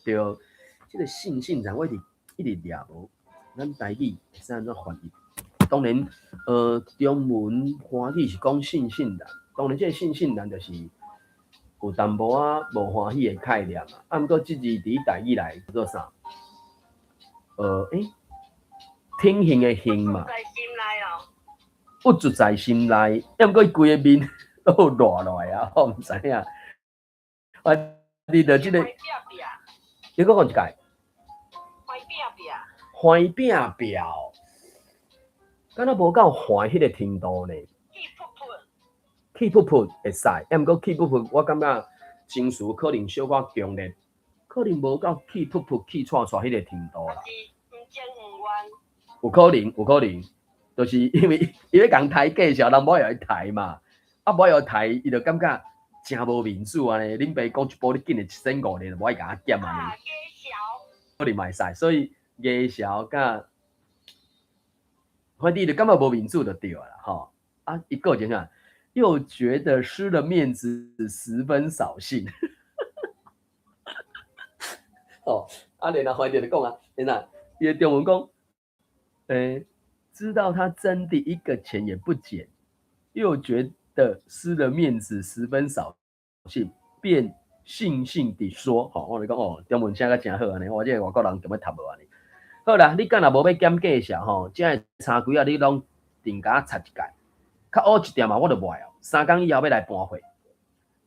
對，這個悻悻然，我一直一直掠無，咱台語會使按怎翻譯？當然，中文華語是講悻悻然，當然這個悻悻然就是有淡薄仔無歡喜的概念嘛。啊，毋過這字佇台語來做啥？挺胸的胸嘛。在心內哦。鬱卒在心內，抑毋過伊規個面都有熱落來啊，我毋知影。啊，你著這個，你閣講一擺。歡拼拼。歡拼拼，敢若無夠歡彼個程度呢？氣噗噗。氣噗噗會使，抑毋過氣噗噗，我感覺情緒可能小可強烈，可能無夠氣噗噗、氣掣掣彼個程度啦。是毋情毋願。有可能，有可能，就是因為伊欲共刣價數，人無愛予伊刣嘛，啊無愛予伊刣，伊就感覺誠無面子按呢。恁爸講一步，你竟然一仙五銀，無愛共我減按呢。啊，假可能嘛會使，所以假潲佮，反正伊就感覺無面子就對啦，吼。啊，伊閣有啥？又覺得失了面子，十分掃興。哦，啊，然後反正就講啊，然後伊的中文講，知道他真的一個錢也不減，又覺得失了面子，十分掃興，便悻悻地說：吼，我來講哦，中文寫甲誠好按呢，我這個外國人根本讀無按呢。好啦，你敢若無欲減價數吼，這个柴櫃仔你攏定共我拆一蓋，較烏一點嘛，我就無愛哦。3工以後欲來搬貨。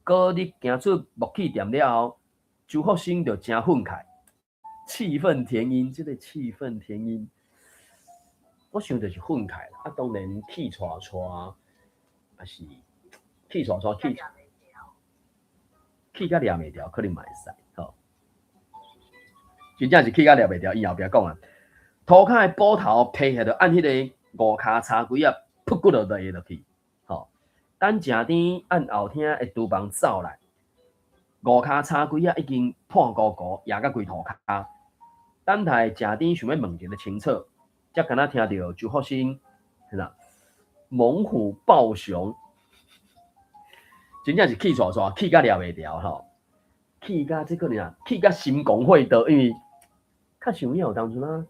高日行出木器店了後，周福生就誠憤慨，氣憤填膺。這個氣憤填膺，我想就是憤慨啦。啊，當然氣掣掣，也是氣掣掣氣，氣甲掠袂牢，可能嘛會使吼。真正是氣甲掠袂牢，伊後壁講啊，塗跤的斧頭提起來，就按彼個五跤柴櫃仔，噗骨就落落去，吼。等鄭甜按後廳的廚房走來，五跤柴櫃仔已經破糊糊，壓甲規塗跤。等待鄭甜想欲問一个清楚，才敢若聽著周福生，啥猛虎豹熊，真正是氣掣掣，氣甲掠袂牢吼，氣甲這可能啊，氣甲心狂火刀，因為較想有當陣啊，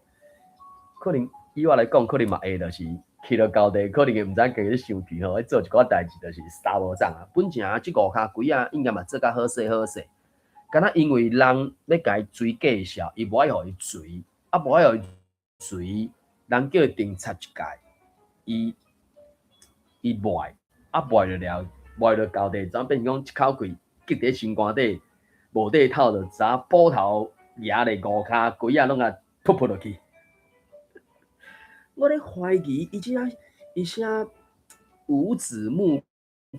可能以我來講，可能嘛會就是去到高地，可能會毋知影家己咧生氣吼，做一寡代誌就是三無總啊。本來這五跤櫃仔應該嘛做較好勢好勢，敢若因為人欲共伊追價數，伊無愛予伊隨，啊無愛予伊隨，人叫伊定拆一蓋，伊無愛，啊無愛就了，無愛就交地，怎變成講一口氣激佇心肝底，無底透就知影斧頭蜈咧五跤櫃仔攏共噗噗落去。我咧懷疑伊這伊寫五子木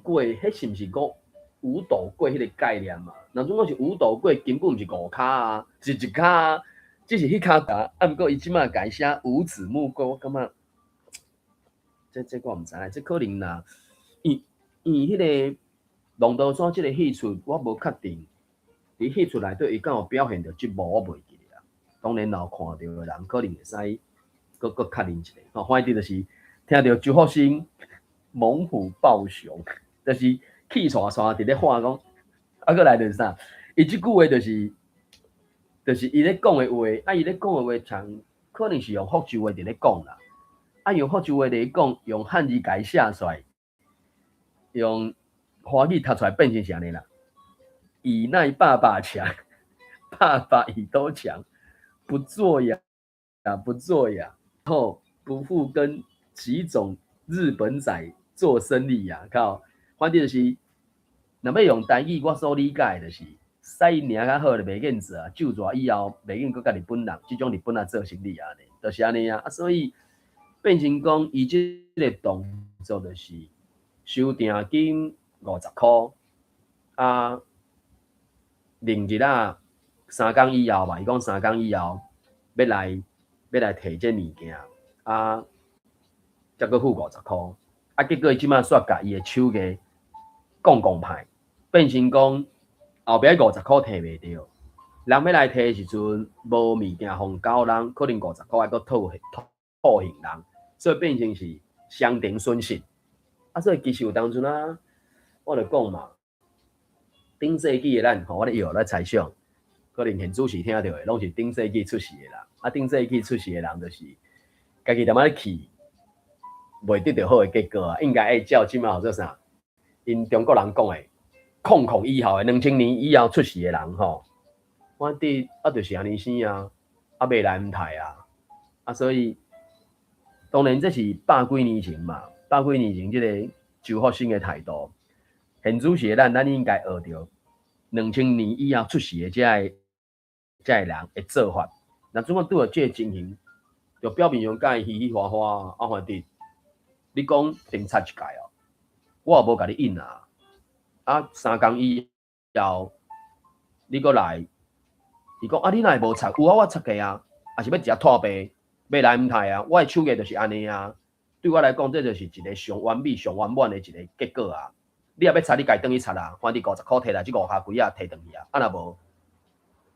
櫃，彼是毋是講五斗櫃彼個概念啊？若準講是五斗櫃，根本毋是五跤啊，是一跤啊，只是彼跤啊。啊，毋過伊這擺共伊寫五子木櫃，我感覺這我毋知影，這可能若伊彼個龍頭山這个戲出，我無確定，佇戲出內底伊敢有表現著這幕，我袂記得啊。當然，若有看著的人可能會使閣閣確認一下。吼，反正就是聽著周福生猛虎豹熊，就是氣掣掣佇咧喊講，啊，閣來就是啥？伊這句話就是伊咧講的話，啊，伊咧講的話，像可能是用福州話佇咧講啦。啊，用福州話來講，用漢字共伊寫出來，用華語讀出來變成是按呢啦。以奈爸爸強，爸爸以多強，不做呀，不做呀，後不復跟幾種日本仔做生意呀。靠，反正就是，若欲用台語，我所理解就是，使伊名較好就袂瘾做啊，咒煞以後袂瘾閣佮日本人，這種日本仔做生意按呢，就是按呢啊。啊，所以變成講，伊這个動作就是收定金50箍，啊，另日啊，三工以後吧，伊講三工以後欲來欲來提這物件，啊，才閣付五十箍。啊，結果伊這馬煞共伊的手藝講講歹，變成講後壁五十箍提袂著。人欲來提的時陣，無物件予交人，可能五十箍愛閣討討還人，所以變成是雙重損失。啊，所以其實有當陣啊，我就講嘛，頂世紀的咱吼，我咧藥咧猜想，可能現主時聽著的，攏是頂世紀出世的人。啊，頂世紀出世的人就是家己踮仔咧氣，袂得著好的結果啊。應該愛照這馬號做啥？𪜶中國人講的，空空以後的2000年以後出世的人吼，反正啊，就是按呢生啊，啊袂來毋刣啊，啊所以當然這是百幾年前嘛，百幾年前這个周福生的態度，現主時的咱，咱應該學著2000年以後出世的這个人的做法。若準講拄著這个情形，就表面上共伊嘻嘻哈哈，啊反正你講停插一屆哦，我也無共你應啊。啊，3工以後你閣來，伊講啊，你哪會無插？有啊，我插過啊，啊是欲直接拖白，欲來毋刣啊。我的手藝就是按呢啊。對我來講，這就是一个上完美、上圓滿的一个結果啊。你若欲插，你家己轉去插啊。反正五十箍提來，這五跤櫃仔提轉去啊。啊若無，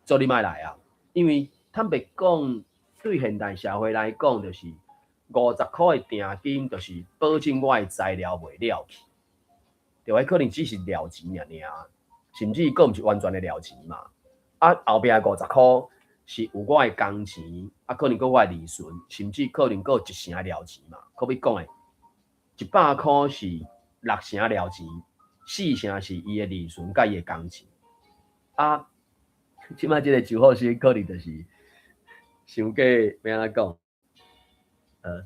做你莫來啊。因為坦白講，對現代社會來講，就是五十箍的訂金，就是保證我的材料袂了去。對，彼可能只是料錢爾爾，甚至閣毋是完全的料錢嘛。啊，後壁五十箍是有我的工錢，啊，可能閣我的利潤，甚至可能閣有一成的料錢嘛。可比講的，100箍是六成料錢，四成是伊的利潤佮伊的工錢。啊，這擺這个周福生可能就是傷過欲按怎講？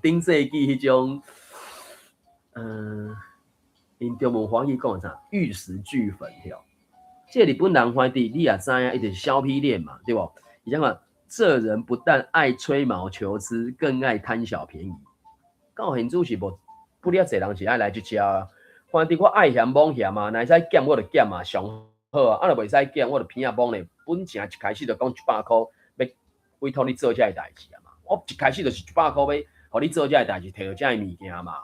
頂世紀彼種，𪜶中文華語講啥？玉石俱焚吼。這个日本人反正你也知影，伊就是削皮臉嘛，對無？伊講話，這人不但愛吹毛求疵，更愛貪小便宜。到現主時無不了濟人是愛來這招。反正我愛嫌罔嫌啊，若會使減我就減啊，上好啊。啊若袂使減，我就偏仔罔咧。本錢一開始就講100箍，欲委託你做這个代誌啊嘛。我一開始就是100箍欲予你做這个代誌，提著這个物件嘛。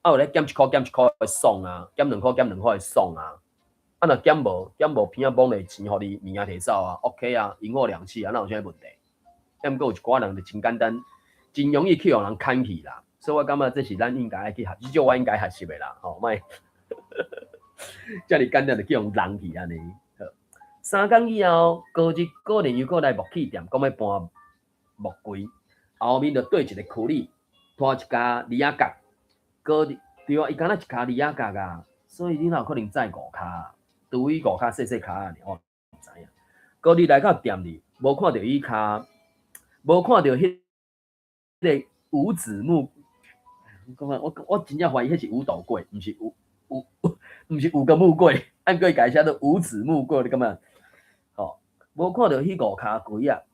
啊有咧減一箍減一箍會爽啊，減兩箍減兩箍會爽啊。啊若減無減無偏仔罔咧錢，予你物件提走啊，OK 啊，銀貨兩訖啊，哪有啥問題？毋過有一寡人就真簡單，真容易去予人牽去啦。所以我感覺這是咱應該愛去學，至少我應該學習的啦，吼，莫遮爾簡單就去予人去按呢。好，3工以後，高日果然又閣來木器店，講欲搬木櫃，後面就綴一个區里，拖一跤犁仔角。高日對啊，伊敢若一跤犁仔角啊，所以你哪有可能載五跤？除非五跤細細跤爾，我毋知影。高日來到店裡，無看著伊跤，無看著彼个五子木。我我真正懷疑彼是五斗櫃，毋是五五，毋是五個木櫃，按過改寫做五子木櫃，你感覺？吼，無看著彼五跤櫃仔，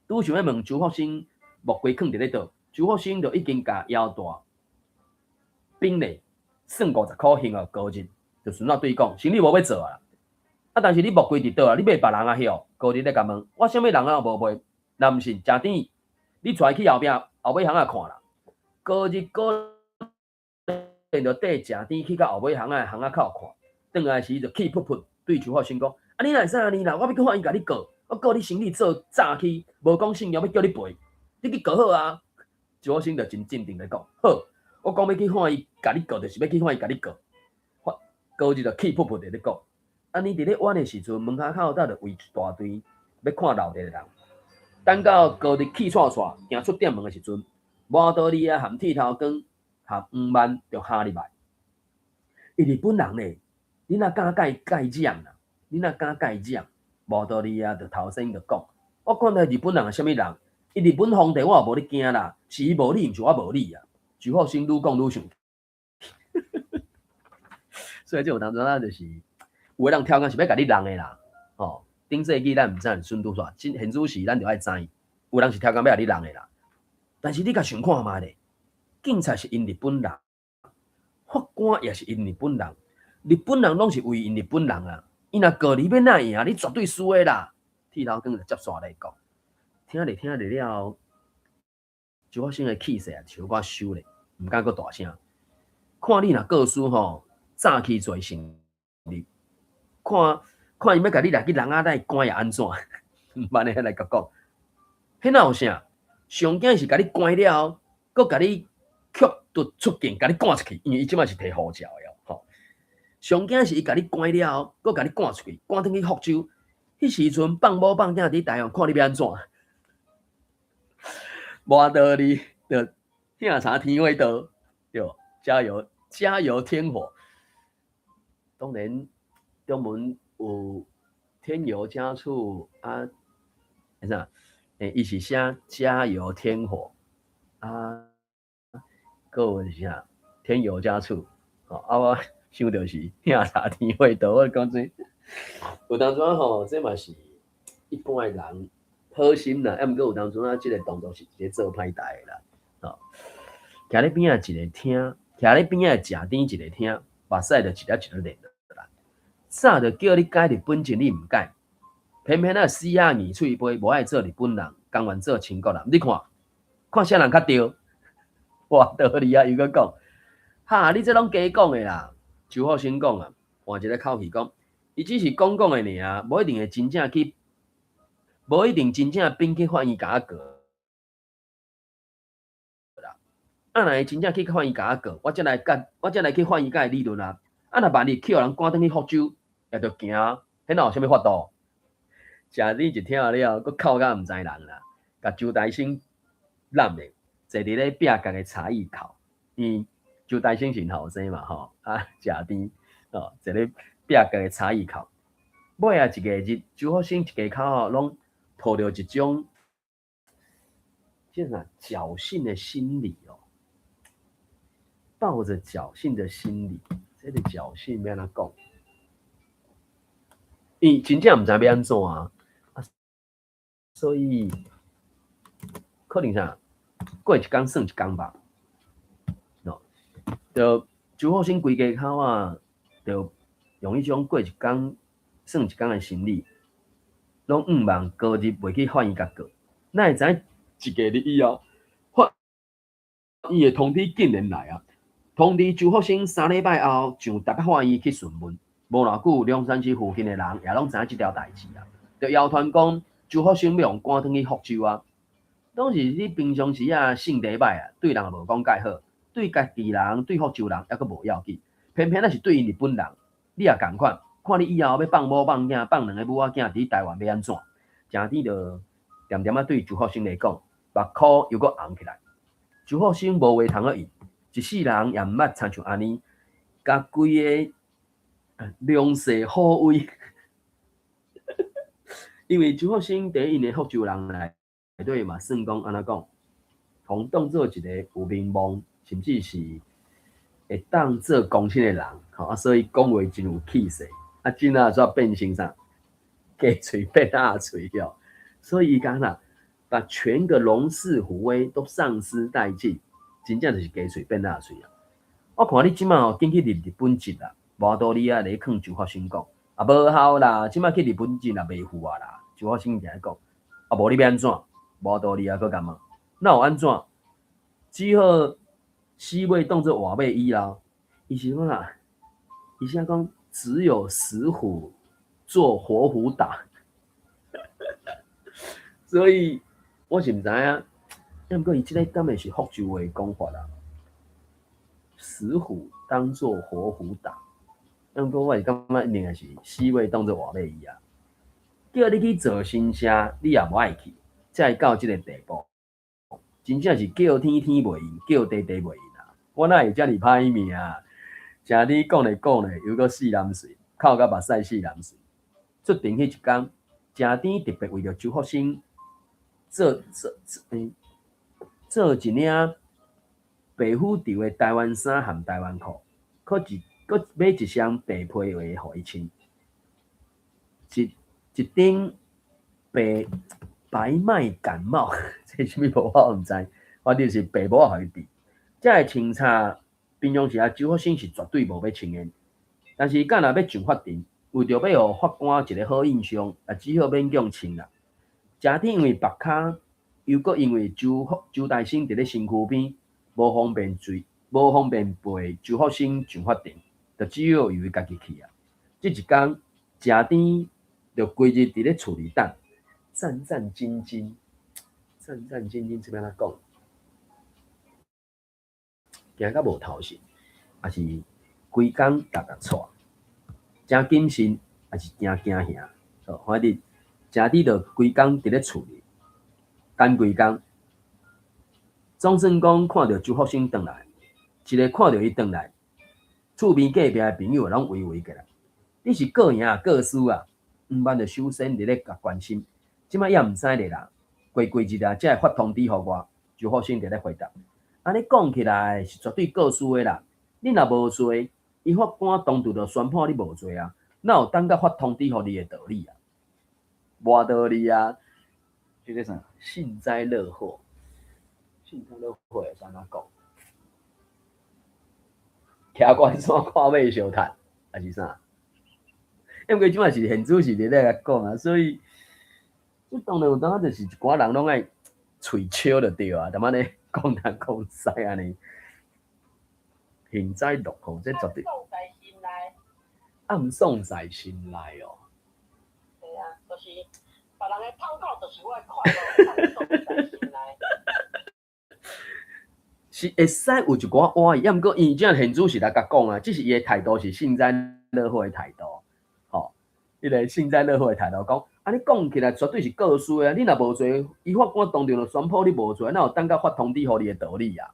拄想欲問周福生木櫃囥佇咧佗，周福生就已經共腰帶冰咧，算50箍還予高日，就順仔對伊講，生意無欲做啊。啊，但是你木櫃佇佗啊，你賣別人啊曉？高日咧共問，我啥物人啊無賣？若毋信，誠甜，你帶伊去後壁後尾巷仔看啦。高日果然就綴誠甜去到後尾巷仔巷仔口看，轉來時就氣噗噗對周福生講：啊，你哪會使按呢啦？我欲去法院共你告，我告你生意做早起，無講信用，欲叫你賠，你去告好啊！周福生就真鎮定咧講：好，我講欲去法院共你告，就是欲去法院共你告。高日就氣噗噗佇咧講。按呢佇咧玩的時陣，門跤口頭就圍一大堆欲看鬧熱的人。等到高日氣喘喘行出店門的時陣，摩多利亞含剃頭光含黃曼就哈入來。伊日本人咧，你若敢共伊蓋講啦？你若敢共伊講？摩多利亞就頭先就講，我看彼日本人是啥物人？伊日本皇帝我也無咧驚啦，是伊無理，毋是我無理啊。周福生愈講愈生氣，所以這有當陣啊，就是有的人刁工是欲共你弄的啦，吼。頂世紀咱毋知順拄煞，現主時咱就愛知，有人是刁工欲共你弄的啦。但是你共想看覓咧，警察是𪜶日本人，法官也是𪜶日本人，日本人攏是為𪜶日本人啊。伊若告你欲哪會贏？你絕對輸的啦。剃頭光就接煞來講，聽咧聽咧了後，周福生的氣勢也小可收咧，毋敢閣大聲。看你若告輸吼，早起做成立，看看伊欲共你掠去籠仔內關會按怎？毋按呢來共講，彼哪有啥？上驚是共你關了後，閣共你驅逐出境，共你趕出去，因為伊這擺是提護照的哦，吼。上驚是伊共你關了後，閣共你趕出去，趕轉去福州。彼時陣放某放囝佇台灣，看你欲按怎？無道理，就疼柴添火刀，對，加油加油添火。當然，中文有添油加醋啊，欸啥？欸，伊是寫加油添火啊，閣有是啥？添油加醋，吼啊！我想著是疼柴添火刀，我講真，有當陣吼，這嘛是一般的人好心啦，啊毋過有當陣啊，這個動作是一個做歹代的啦，吼。徛咧邊仔一个聽，徛咧邊仔食甜一个聽，目屎就一粒一粒流落來。早就叫你改日本籍，你毋改，偏偏啊死仔硬喙皮，無愛做日本人，甘願做清國人。你看，看啥人較對？哇，道理啊，又閣講，哈，你這攏假講的啦。周福生講啊，換一个口氣講，伊只是講講的爾，無一定會真正去，無一定真正反去法院共我告啦。啊，若會真正去法院共我告，我才來佮，我才來去法院共伊理論啊。啊，若萬一去予人趕轉去福州，也著行，彼哪有啥物法度？食你一聽了，閣哭甲毋知人啦，共周大生攬咧，坐佇咧壁角的茶藝口，因周大生是後生嘛吼，啊，食甜哦，坐咧壁角的茶藝口。尾仔一个日，周福生一家口吼，攏抱著一種，這啥僥倖的心理哦，抱著僥倖的心理，這個僥倖欲按怎講？伊真正毋知欲按怎啊，所以可能啥過一工算一工吧。哦，就周福生規家口啊，就用彼種過一工算一工的心理，攏向望高日袂去法院共告。哪會知影一個日以後，法院的通知竟然來啊！通知周福生3禮拜後上台北法院去訊問。無偌久，龍山寺附近的人也攏知影這條代誌啊。就謠傳講周福生欲予趕轉去福州啊。當時你平常時啊性地歹啊，對人也無講蓋好，對家己人、對福州人猶閣無要緊，偏偏若是對𪜶日本人，你也仝款，看你以後欲放某放囝，放兩个母仔囝佇台灣欲按怎？誠甜就恬恬仔對周福生來講，目箍又閣紅起來。周福生無話通好應，一世人也毋捌親像按呢，共規个龍勢虎威。因為周福生佇𪜶的福州人內底嘛，算講按怎講，予當做一個有名望，甚至是會當做公親的人，吼啊，所以講話真有氣勢。啊，真啊，煞變成啥？雞喙變鴨喙了。所以伊講啦，把全個龍勢虎威都喪失殆盡，真正就是雞喙變鴨喙啊！我看你這擺吼，緊去入日本籍啦，無道理啊！咧勸周福生講，啊無效啦，這擺去日本籍也袂赴啊啦。周福生定講，啊無你欲按怎？無道理啊，閣幹嘛？哪有按怎？只好死馬當做活馬醫啦。伊是講啦，伊是講只有死虎做活虎打。所以我是毋知影，毋過伊這個敢會是福州話講法啦？死虎當做活虎打，毋過我是感覺一定係是死馬當做活馬醫啊！叫你去做神社，你也無愛去，才會到這個地步。真正是叫天天袂應，叫地地袂應啊！我哪會遮爾歹命啊？誠你講咧講咧，又閣四南喙，哭甲目屎四南喙。出庭彼一工，誠甜特別為著周福生做做做，做一領白虎袖的台灣衫和台灣褲，閣買一雙白皮鞋予伊穿，一一頂白白麥感冒，這是啥物帽我毋知，反正是白帽仔予伊戴。這个穿插平常時啊，周福生是絕對無欲穿的，但是敢若欲上法庭，為著欲予法官一个好印象，也只好勉強穿啦。誠甜因為縛跤，又閣因為周福周大生佇咧身軀邊，無方便隨無方便陪周福生上法庭，就只好由伊家己去啊。這一工，食甜就規日佇咧厝裡等，戰戰兢兢，戰戰兢兢，這欲按怎講？驚甲無頭神，抑是規工逐逐掣，誠謹慎，抑是驚驚嚇？反正食甜就規工佇咧厝裡等規工。總算講看著周福生轉來，一个看著伊轉來，厝邊隔壁的朋友攏圍圍過來。你是告贏抑告輸啊？黃萬就首先佇咧共關心，這擺猶毋知咧啦。過幾日啊，才會發通知予我。周福生佇咧回答。按呢講起來是絕對告輸的啦。你若無罪，伊法官當場就宣判你無罪啊，哪有等甲發通知予你的道理啊？無道理啊！這個啥？幸災樂禍。幸災樂禍會使按怎講？徛懸山看馬相趁，還是啥？因為這擺是現主時佇咧共講啊，所以這當然有當時就是一寡人攏愛喙笑就對啊，淡仔咧講東講西按呢。幸災樂禍，這絕對。暗爽在心內。暗爽在心內哦。對啊，就是別人的痛苦，就是我的快樂，暗爽在心內。是會使有一寡歪，抑毋過伊這現主時來共講啊，只是伊的態度是幸災樂禍的態度，吼，彼个幸災樂禍的態度講，按呢講起來絕對是告輸的啊！你若無罪，伊法官當場就宣布你無罪，哪有等甲發通知予你的道理啊？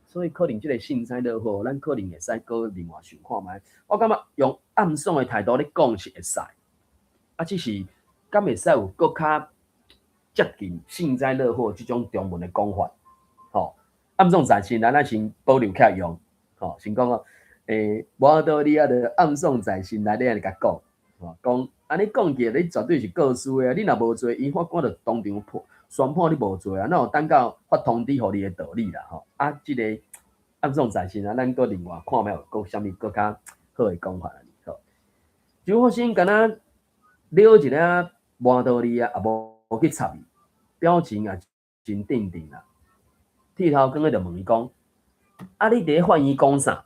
所以可能這个幸災樂禍，咱可能會使閣另外想看覓。我感覺用暗爽的態度咧講是會使，啊，只是敢會使有閣較接近幸災樂禍這種中文的講法，吼。暗爽在心，咱先保留起來用，吼，先講哦，無道理啊，就暗爽在心內，你按呢共講，吼，講按呢講起來，你絕對是告輸的啊！你若無罪，伊法官就當場判宣判你無罪啊，哪有等到發通知予你的道理啦？吼，啊，這个暗爽在心啊，咱閣另外看覓有閣啥物閣較好的講法啊？好，周福生敢若了一下無道理啊，也無去插伊，表情也真鎮定啦。剃頭官就問伊講：啊，你佇咧法院講啥？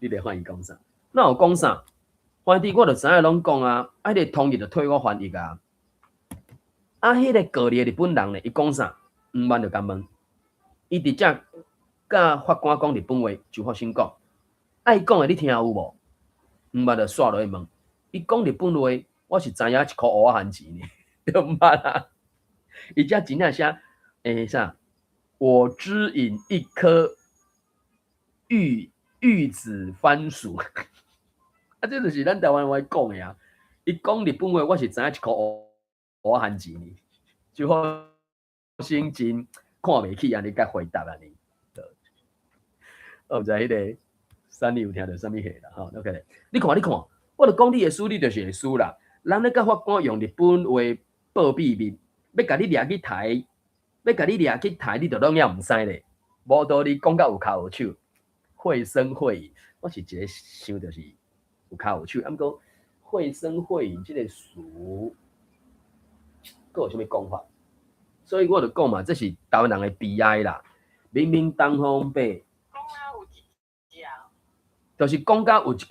你佇咧法院講啥？哪有講啥？反正我就知影攏講啊，啊，彼个通譯就替我翻譯啊。啊，彼个告你的日本人咧，伊講啥？黃萬就共問，伊直接佮法官講日本話，周福生講，啊，伊講的你聽有無？黃萬就煞落去問，伊講日本話，我是知影一箍烏仔番錢呢，對毋捌啊？伊遮真正寫，啥？我只飲一顆玉子番薯，啊，這就是咱台灣話講的啊。伊講日本話，我是知影一箍烏仔番錢呢。周福生真看袂起，按呢共回答按呢。我毋知彼个三你有聽著啥物話啦？吼，OK，你看，你看，我就講你會輸，你就是會輸啦。人咧共法官用日本話報秘密，欲共你掠去刣。欲共你掠去刣，你就攏猶毋知咧。無道理講甲有跤有手，繪聲繪影。我是一个想著是有跤有手，啊毋過繪聲繪影這个詞，閣有啥物講法？所以我就講嘛，這是台灣人的悲哀啦。明明東方白，講啊有一隻，就是講甲有一支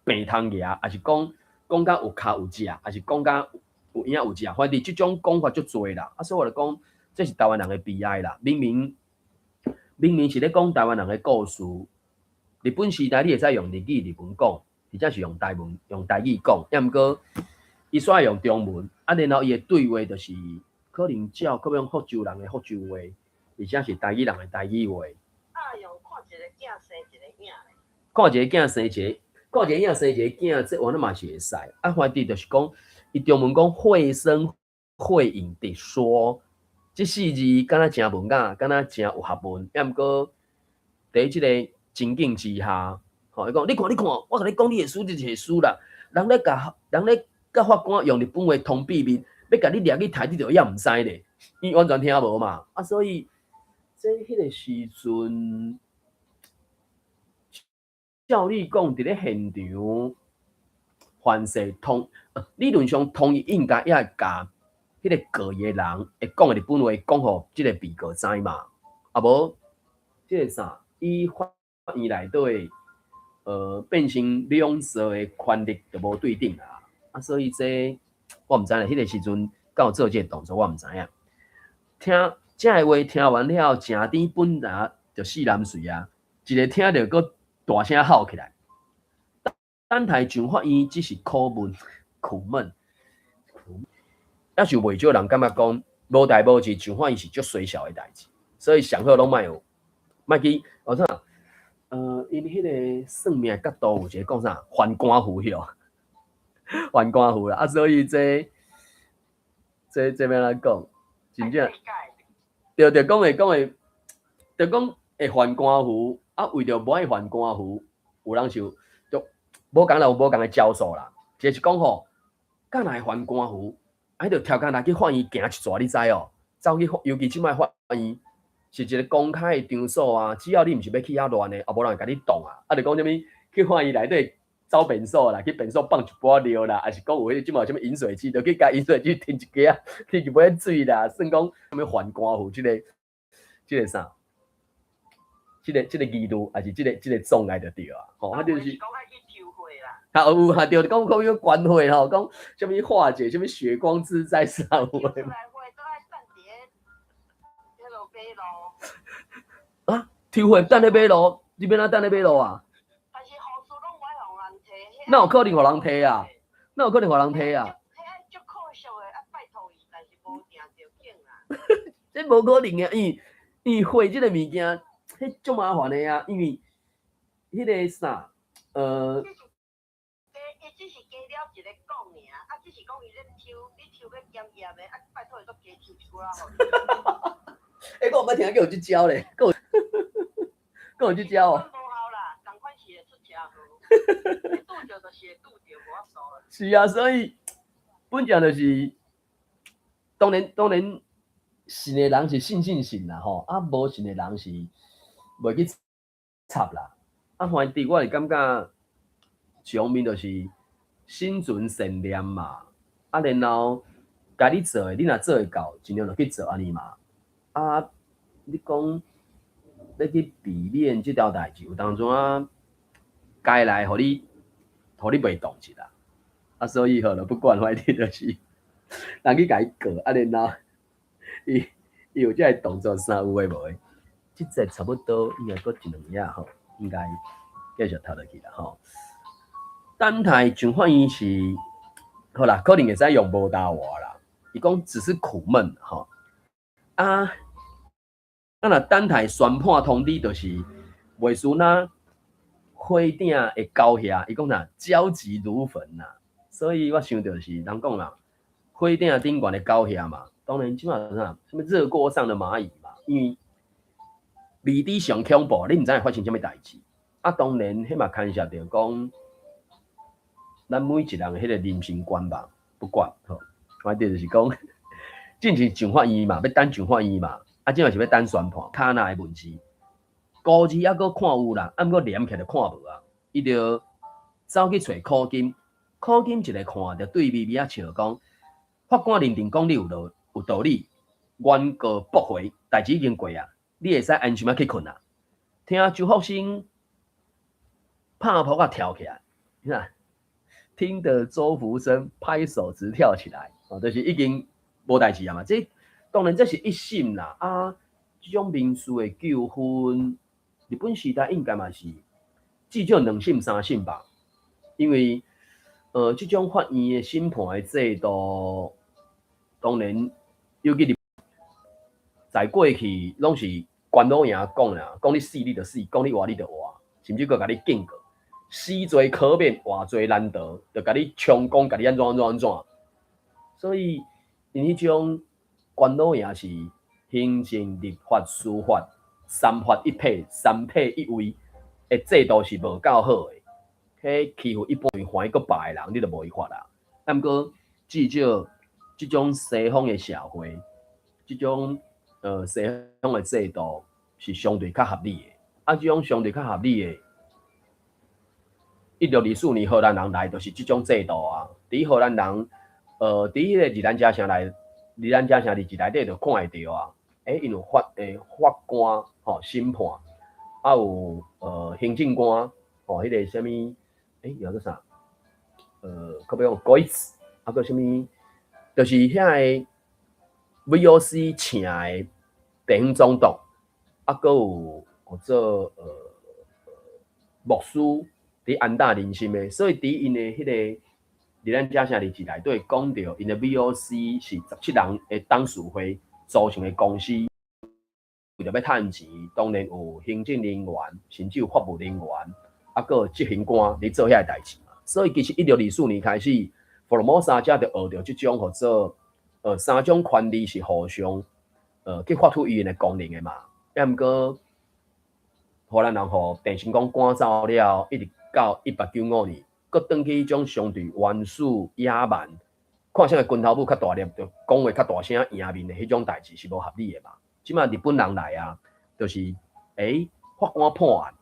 病通蜈，抑是講講甲有跤有隻，抑是講甲有影有跡，反正這種講法足濟啦。啊，所以我就講，這是台灣人的悲哀啦！明明明明是咧講台灣人的故事，日本時代你會使用日語、日文講，或者是用台文、用台語講，抑毋過伊煞用中文，啊，然後伊的對話就是可能照可能福州人的福州話，或者是台語人的台語話。啊，用看一個囝生一個影咧。看一個囝生一個，看一個影生一個囝，這完了嘛是會使。啊，反正就是講，伊中文講繪聲繪影地說。這四字敢若誠文雅，敢若誠有學問，抑毋過佇這个情境之下，吼，伊講你看你看，我共你講你會輸，你就會輸啦。人咧共人咧共法官用日本話通秘密，欲共你掠去刣，你就猶毋知咧，伊完全聽無嘛。啊，所以這彼个時陣，照理講，佇咧現場，凡勢通理論上通譯應該也會共彼个告伊的人會講的日本話講予這个被告知嘛，啊無這个啥，伊法院內底，變成兩造的權力就無對等啦。啊，所以這我毋知啦，彼個時陣敢有做這個動作，我毋知影。聽這个話聽完了，誠甜本來就四男喙啊，一个聽著閣大聲吼起來。等待上法院只是苦悶、苦悶，抑是袂少人感覺講無代無誌上法院是足衰小的代誌，所以上好攏莫有，莫去哦啥？𪜶彼个算命角度有一个講啥？犯官符吼，犯官符啦。啊，所以這欲按怎講？真正對對，講會講會，就講會犯官符啊，為著無愛犯官符，有人就就無仝啦，有無仝的招數啦。一個是講吼，敢若會犯官符，啊，就跳工來去法院行一逝，你知哦？走去，尤其這擺法院是一個公開的場所啊，只要你毋是欲去遐亂的，也無人會共你擋啊。啊，就講啥物去法院內底走便所啦，去便所放一擺尿啦，抑是講有彼個這擺有啥物飲水機，就去共飲水機添一支啊，添一杯水啦，算講啥物犯官符這個啥？這個疑慮，抑是這個障礙就對啊。吼，啊就是。講愛去抽血啦。啊有啊，對，講講要關血吼，講啥物化解啥物血光之災啥有的。啊，抽血等咧馬路，你欲按怎等咧馬路啊？哪有可能予人提啊？哪有可能予人提啊？這無可能啊，因為血這個物件，彼足麻煩的啊，因為彼個啥，伊只是加了一個講爾，啊，只是講伊咧抽，你抽欲檢驗的，啊，拜託伊閣加抽一寡予你。欸，我毋捌聽過有這招咧，閣有閣有這招哦。無效啦，仝款是會出車禍。拄著就是會拄著，無法度啦。是啊，所以本正就是，當然當然，信的人是信信信啦吼，啊，無信的人是袂去插啦。啊，反正我是感覺，上面就是心存善念嘛，啊，然後該你做的，你若做會到，盡量就去做按呢嘛。啊，你講欲去避免這條代誌，有當陣啊，該來予你袂動一啦。啊，所以好了，不管反正就是，人去共伊告，啊，然後伊伊有這个動作啥有的無的，這節差不多應該閣一兩頁吼，應該繼續讀落去啦吼。等待上法院是好啦，可能會使用無答話啦。伊講只是苦悶吼。啊，啊若等待宣判通知，就是袂輸那火鼎會焦遐，伊講啥焦急如焚呐。所以我想著是人講啦，火鼎頂懸的焦遐嘛，當然這馬啥，啥物熱鍋上的螞蟻嘛，因為未知上恐怖，你毋知會發生啥物代誌。啊，當然，彼嘛牽涉著講，咱每一人的彼個人生觀吧，不管吼，反正就是講，進前上法院嘛，欲等上法院嘛，啊，這馬是欲等宣判，卡那的文字，古字猶閣看有啦，啊，毋過連起來就看無啊。伊就走去揣苦金，苦金一个看就對微微仔笑講，法官認定講你有道理，原告駁回，代誌已經過啊，你會使安心仔去睏啊。聽周福生拍噗仔跳起來，你看，聽得周福生拍手直跳起來，哦，就是已經無代誌啊嘛。這當然這是一審啦，啊，這種民事的糾紛，日本時代應該嘛是至少兩審三審吧，因為這種法院的審判的制度，當然尤其在過去攏是官老爺講啦，講你死你就死，講你活你就活，甚至閣共你警告，死罪可免，活罪難逃，就共你充公，共你按怎按怎按怎。所以，𪜶彼種官老爺是行政、立法、司法三法一體、三體一位的制度是無夠好的。彼欺負一般歡喜閣罷的人，你就無法啦。啊，毋過至少這種西方的社會，這種西方的制度是相對較合理的。啊，這種相對較合理的，1624年荷蘭人來就是這種制度啊。佇荷蘭人，佇彼個二蘭遮城內，二蘭遮城佇一內底就看會著啊。𪜶有法官吼審判，啊有行政官，吼，彼个啥物，欸，叫做啥？閣欲講鬼子，啊閣啥物？就是遐个 VOC 請的地方總督，啊閣有叫做牧師佇安踏人心的，所以佇𪜶的彼個佇咱遮城日誌內底講著，𪜶的 VOC 是17人的董事會組成的公司，為著欲趁錢，當然有行政人員，甚至有法務人員，啊閣有執行官佇做遐个代誌嘛。所以其實1624年開始，福爾摩沙才就學著這種號做三種權利是互相去發揮伊的功能的嘛。啊，毋過荷蘭人予鄭成功趕走了，一直到1895年，閣轉去彼種相對原始野蠻，看啥個拳頭母較大粒，就講話較大聲贏面的彼種代誌是無合理的嘛。這馬日本人來啊，就是法官判案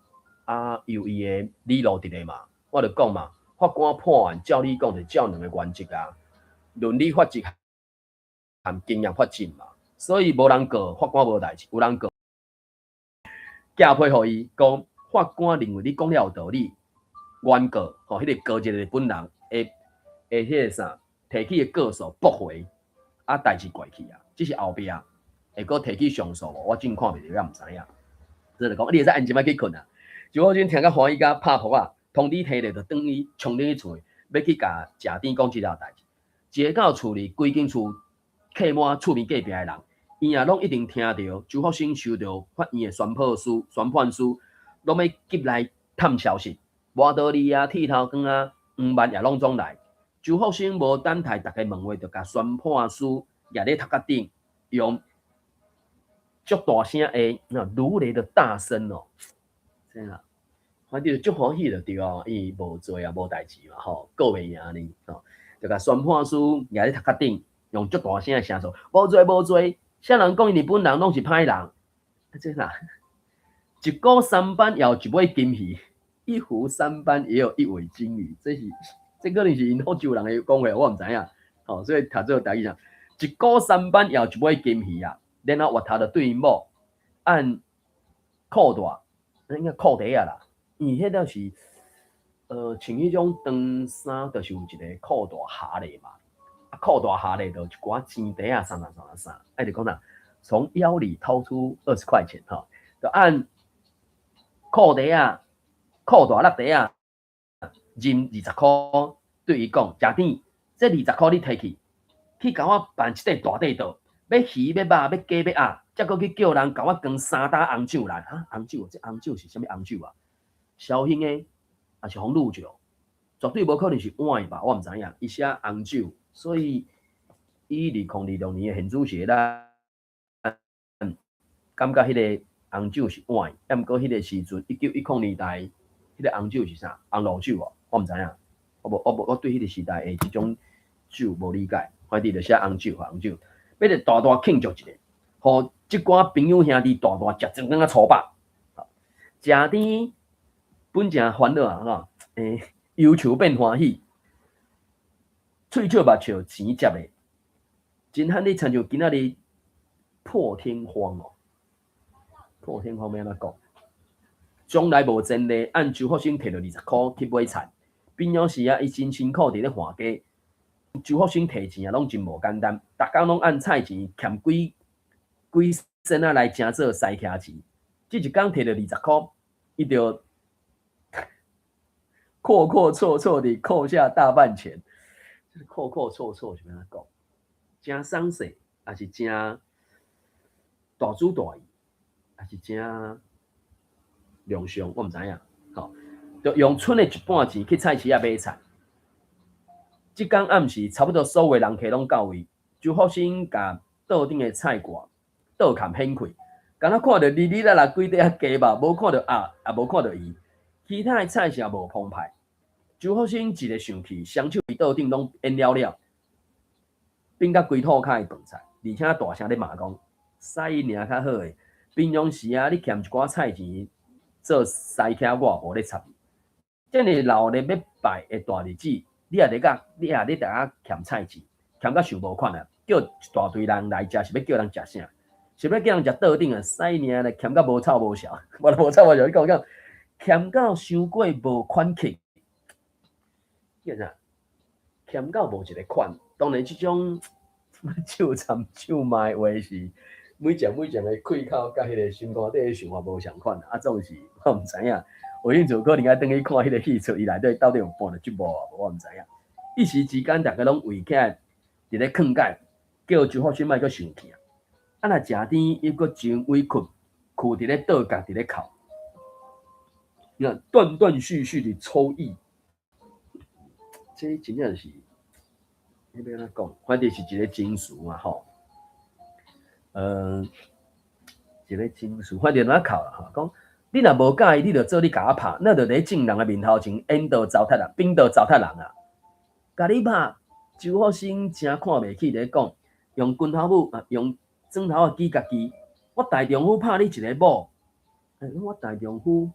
啊，有伊的理路佇咧嘛。我就講嘛，法官判案照理講就照兩個原則啊，倫理法則和經驗法則嘛。所以無人告法官無代誌，有人告，寄批予伊講，法官認為你講了有道理，原告吼，彼個告一個日本人會會彼個啥提起的告訴駁回，啊代誌過去啊，這是後壁會閣提起上訴無？我真看袂著，也毋知影。所以就講，你會使安靜仔去睏啊。周福生聽甲歡喜甲拍噗仔，通知提著就轉去衝轉去厝，欲去共謝典講這條代誌。一个到厝裡，規間厝客滿厝邊隔壁的人，伊也攏一定聽著周福生收著法院的宣判書，宣判書攏欲急來探消息，無道理啊，剃頭光啊，黃萬也攏總來。周福生無等待逐家問話，就共宣判書攑咧頭殼頂，用足大聲的那如雷的大聲哦，真啊，反正足歡喜就對啊，伊無罪啊，無代誌嘛吼，告袂贏呢吼，就共宣判書攑咧頭殼頂，用足大聲的聲說無罪無罪，啥人講伊日本人攏是歹人？啊這啦，一鍋三斑也有一尾金魚，一壺三斑也有一尾金魚，這是這可能是𪜶福州人的講話，我毋知影。吼，所以讀做台語啥，一鍋三斑也有一尾金魚啊。然後越頭就對𪜶某按褲帶，應該褲帶仔啦，因為彼個是穿彼種長衫，就是有一个褲帶下咧嘛。啊，褲帶下咧就一寡錢袋仔，啥啥啥啥，啊，就講啥，從腰裡掏出20塊錢吼，就按褲帶仔、褲帶落袋仔，認20箍，對伊講，食甜，這20箍你提去，去共我辦一塊大塊桌，欲魚欲肉欲雞欲鴨，才閣去叫人共我扛三打紅酒來。哈，紅酒，這紅酒是啥物紅酒啊？紹興的，抑是紅露酒？絕對無可能是碗的吧？我毋知影。伊寫紅酒，所以以2026年的現主時咱感覺彼个紅酒是碗的，毋過彼个時陣1910年代，彼个紅酒是啥？紅露酒哦，我毋知影。我無，我無，我對彼个時代的這種酒無理解。反正就寫紅酒，紅酒，欲來大大慶祝一下，予這寡朋友兄弟大大食一頓仔粗飽。食甜本誠煩惱啊，吼，憂愁變歡喜，喙笑目笑錢接的，真罕你親像今仔日破天荒哦，破天荒欲按怎講？從來無前例，按周福生提著20箍去買菜。平常時啊，伊真辛苦佇咧換家。周福生提錢啊，攏真無簡單。逐工攏按菜錢欠幾幾仙仔來成做西徛錢。這一工提著20箍，伊就闊闊綽綽地扣下大半錢。闊闊綽綽是欲按怎講？誠鬆勢，抑是誠大主大意，抑是誠良相，我毋知影。吼，就用賰的一半錢去菜市仔買菜。這工暗時，差不多所有人客攏到位。周福生共桌頂的菜蓋倒崁掀開，敢若看著哩哩啦啦幾塊仔雞肉，無看著鴨，也無看著魚，其他的菜色無澎湃。周福生一个生氣，雙手佇桌頂攏煙了了，變甲規塗跤的飯菜，而且大聲咧罵講：使伊爾較好的，平常時啊，你欠一寡菜錢做西徛，我無咧插你。這爾鬧熱欲拜的大日子，你也咧共，你也咧共我欠菜錢，欠甲想無款啊！叫一大堆人來食，是欲叫人食啥？是欲叫人食桌頂啊？屎爾咧，欠甲無臭無潲，無無臭無潲，你講講，欠到傷過無款式，叫啥？欠到無一个款。當然，這種笑讖笑罵的話是每一每一个開口，佮彼个心肝底的想法無仝款。啊，總是我毋知影，有興趣可能愛轉去看彼个戲出，伊內底到底有搬著這幕啊？我毋知影。一時之間，逐家攏圍起來佇咧勸解，叫周福生莫閣生氣啊！啊，若食甜又閣真委屈，跍佇咧桌角佇咧哭，你看斷斷續續的抽泣，這真正是，你欲按怎講？反正是一个情緒嘛吼。一个情緒，反正按怎哭啦吼？講你若無佮意，你就做你共我拍，那就佇眾人的面頭前演導糟蹋人，反倒糟蹋人啊！共你拍，周福生誠看袂起，咧講用拳頭母啊，用指頭仔指家己，我大丈夫拍你一个某，欸，我大丈夫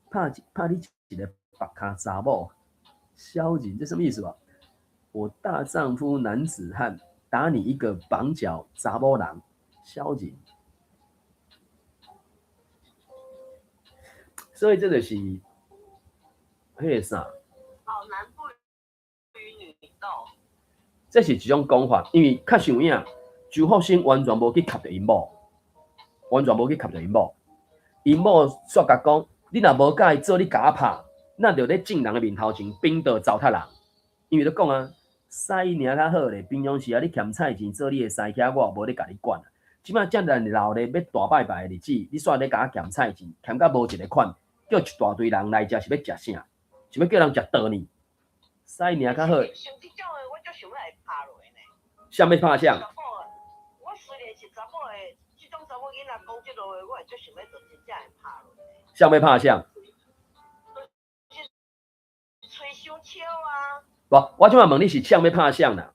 拍拍你一个縛跤查某，痟人，這什麼意思啊？我大丈夫男子漢打你一個綁腳查某人，痟人。所以這就是彼个啥？好男不與女鬥。這是一種講法，因為確實有影，周福生完全無去合著𪜶某，完全無去合著𪜶某。𪜶某煞共講，你若無佮意做，你共我拍，那就咧眾人的面頭前反倒糟蹋人。因為咧講啊，屎爾較好咧，平常時啊，你欠菜錢做你的師兄，我也無咧共你管。這擺遮爾老咧，欲大拜拜的日子，你煞咧共我欠菜錢，欠甲無一個款，叫一大堆人來食，是欲食啥？是欲叫人食倒呢？屎爾較好。像這種的，我足想欲來拍落呢。啥欲拍啥？我雖然是查某的，這種查某囡仔講這落話，我會足想欲就真正會拍落。啥欲拍啥？吹傷笑啊！無，我這擺問你是啥欲拍啥啦？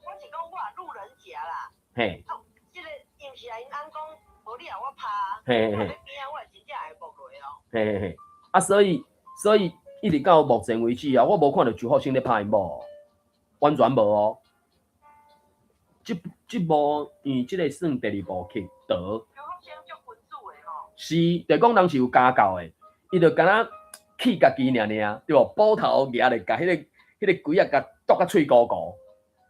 我是講我路人甲啦。嘿。啊，這个伊毋是來𪜶翁講，無你予我拍，嘿嘿我佇邊仔，我會真正會摸落哦。嘿嘿嘿，啊，所以一直到目前為止啊，我無看著周福生咧拍𪜶某，完全無哦。這部因為這个算第二部劇，導。周福生足君子的吼。是，就講人是有家教的，伊就敢若氣家己爾爾，對無？斧頭舉咧，共彼个鬼仔共剁甲喙糊糊。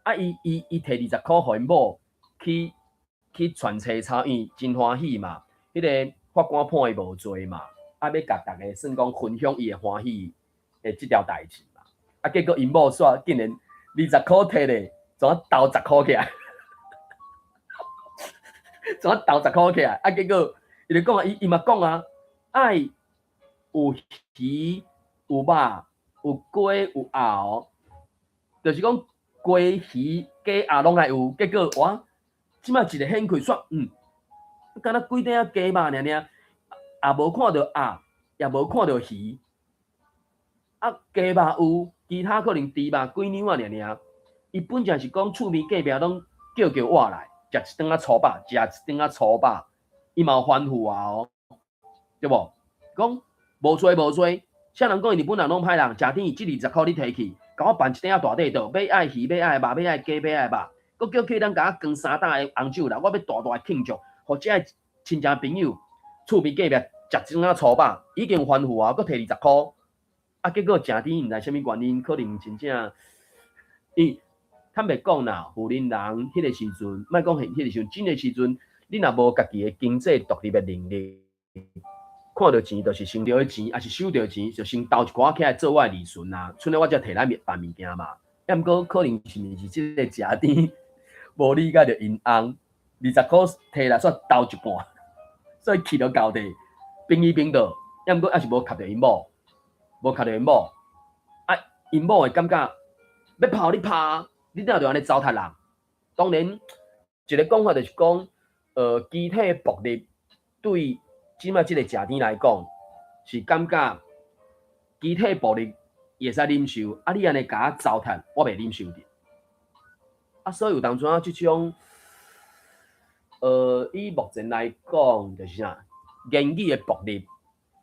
啊，伊提20箍予𪜶某去傳冊抄，因為真歡喜嘛。彼个法官判伊無罪嘛，啊，欲共逐家算講分享伊的歡喜的這條代誌嘛。啊，結果𪜶某煞竟然20箍提咧，怎啊投十箍起來？怎啊投十箍起來？啊，結果伊就講啊，伊嘛講啊，愛有魚有肉有雞有鴨，就是講雞魚雞鴨攏愛有。結果哇，這擺一个顯開煞，敢若幾塊仔雞肉爾爾，也無看著鴨，也無看著魚。啊，雞肉有，其他可能豬肉幾兩仔爾爾。伊本正是講厝邊隔壁攏叫叫我來，食一頓仔粗飽，食一頓仔粗飽，伊嘛有吩咐啊哦，對無？講無濟無濟，啥人講伊日本人攏歹人，食甜這20箍你提去，共我辦一頓仔大塊桌，欲愛魚，欲愛肉，欲愛雞，欲愛肉，閣叫客人共我扛三擔的紅酒來，我欲大大的慶祝，予這个親戚朋友厝邊隔壁食一頓仔粗飽，已經吩咐啊，閣提20箍，啊，結果食甜毋知啥物原因，可能真正，伊坦白講啦，婦人人彼个時陣，莫講彼個時陣，真个時陣，你若無家己的經濟獨立的能力，看著錢就是先著的錢，抑是收著錢就先投一寡起來做我的利潤啊，賰得我才提來辦物件嘛。抑毋過可能是毋是這个食甜無理解著𪜶翁20箍提來煞投一半，所以氣著厚地，反伊反倒，抑毋過猶是無合著𪜶某，無合著𪜶某，啊，𪜶某會感覺欲拍予你拍，你哪會按呢糟蹋人？當然，一个講法就是講，肢體暴力對這擺這个食甜來講，是感覺肢體暴力伊會使忍受，啊，你按呢共我糟蹋，我袂忍受著。啊，所以有當陣仔這種，以目前來講，就是啥，言語的暴力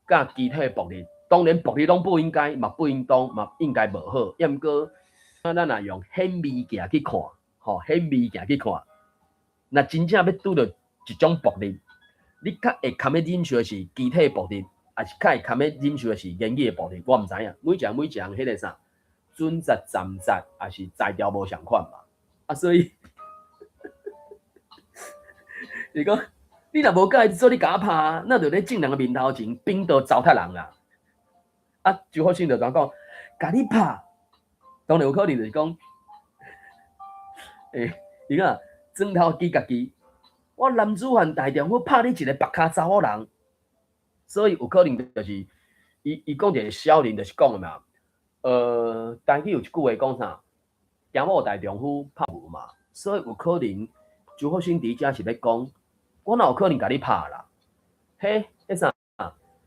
佮肢體暴力，當然暴力攏不應該，嘛不應當，嘛應該無好。抑毋過，咱若用顯微鏡去看，吼，顯微鏡去看，若真正欲拄著一種暴力。你較會堪欲忍受的是肢體暴力，抑是較會堪欲忍受的是言語的暴力？我毋知影。每一個每一個人彼個啥準則、站則，抑是才調無仝款嘛。啊，所以是講，你若無佮意做，你共我拍，那就咧眾人的面頭前冰刀糟蹋人啊！啊，周福生就怎講？共你拍，當然有可能就是講，欸，伊講磚頭支家己，我男子漢大丈夫拍你一個縛跤查某人，所以有可能就是伊講一個小人就是講的嘛。台語有一句話講啥？驚某大丈夫拍無嘛，所以有可能周福生佇遮是欲講，我哪有可能共你拍啦？彼彼啥？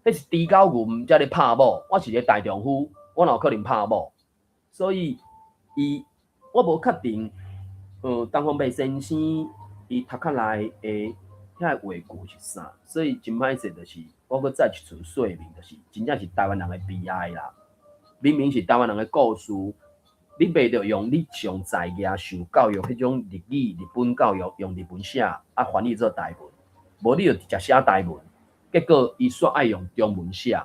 彼是豬狗牛才咧拍某，我是一個大丈夫，我哪有可能拍某？所以伊我無確定，東方白先生伊讀較來的遐個話句是啥？所以真歹勢，就是我閣再一次說明，就是真正是台灣人的悲哀啦。明明是台灣人的故事，你袂著用你上在野受教育彼種日語、日本教育，用日文寫，啊翻譯做台文，無你就直接寫台文。結果伊煞愛用中文寫，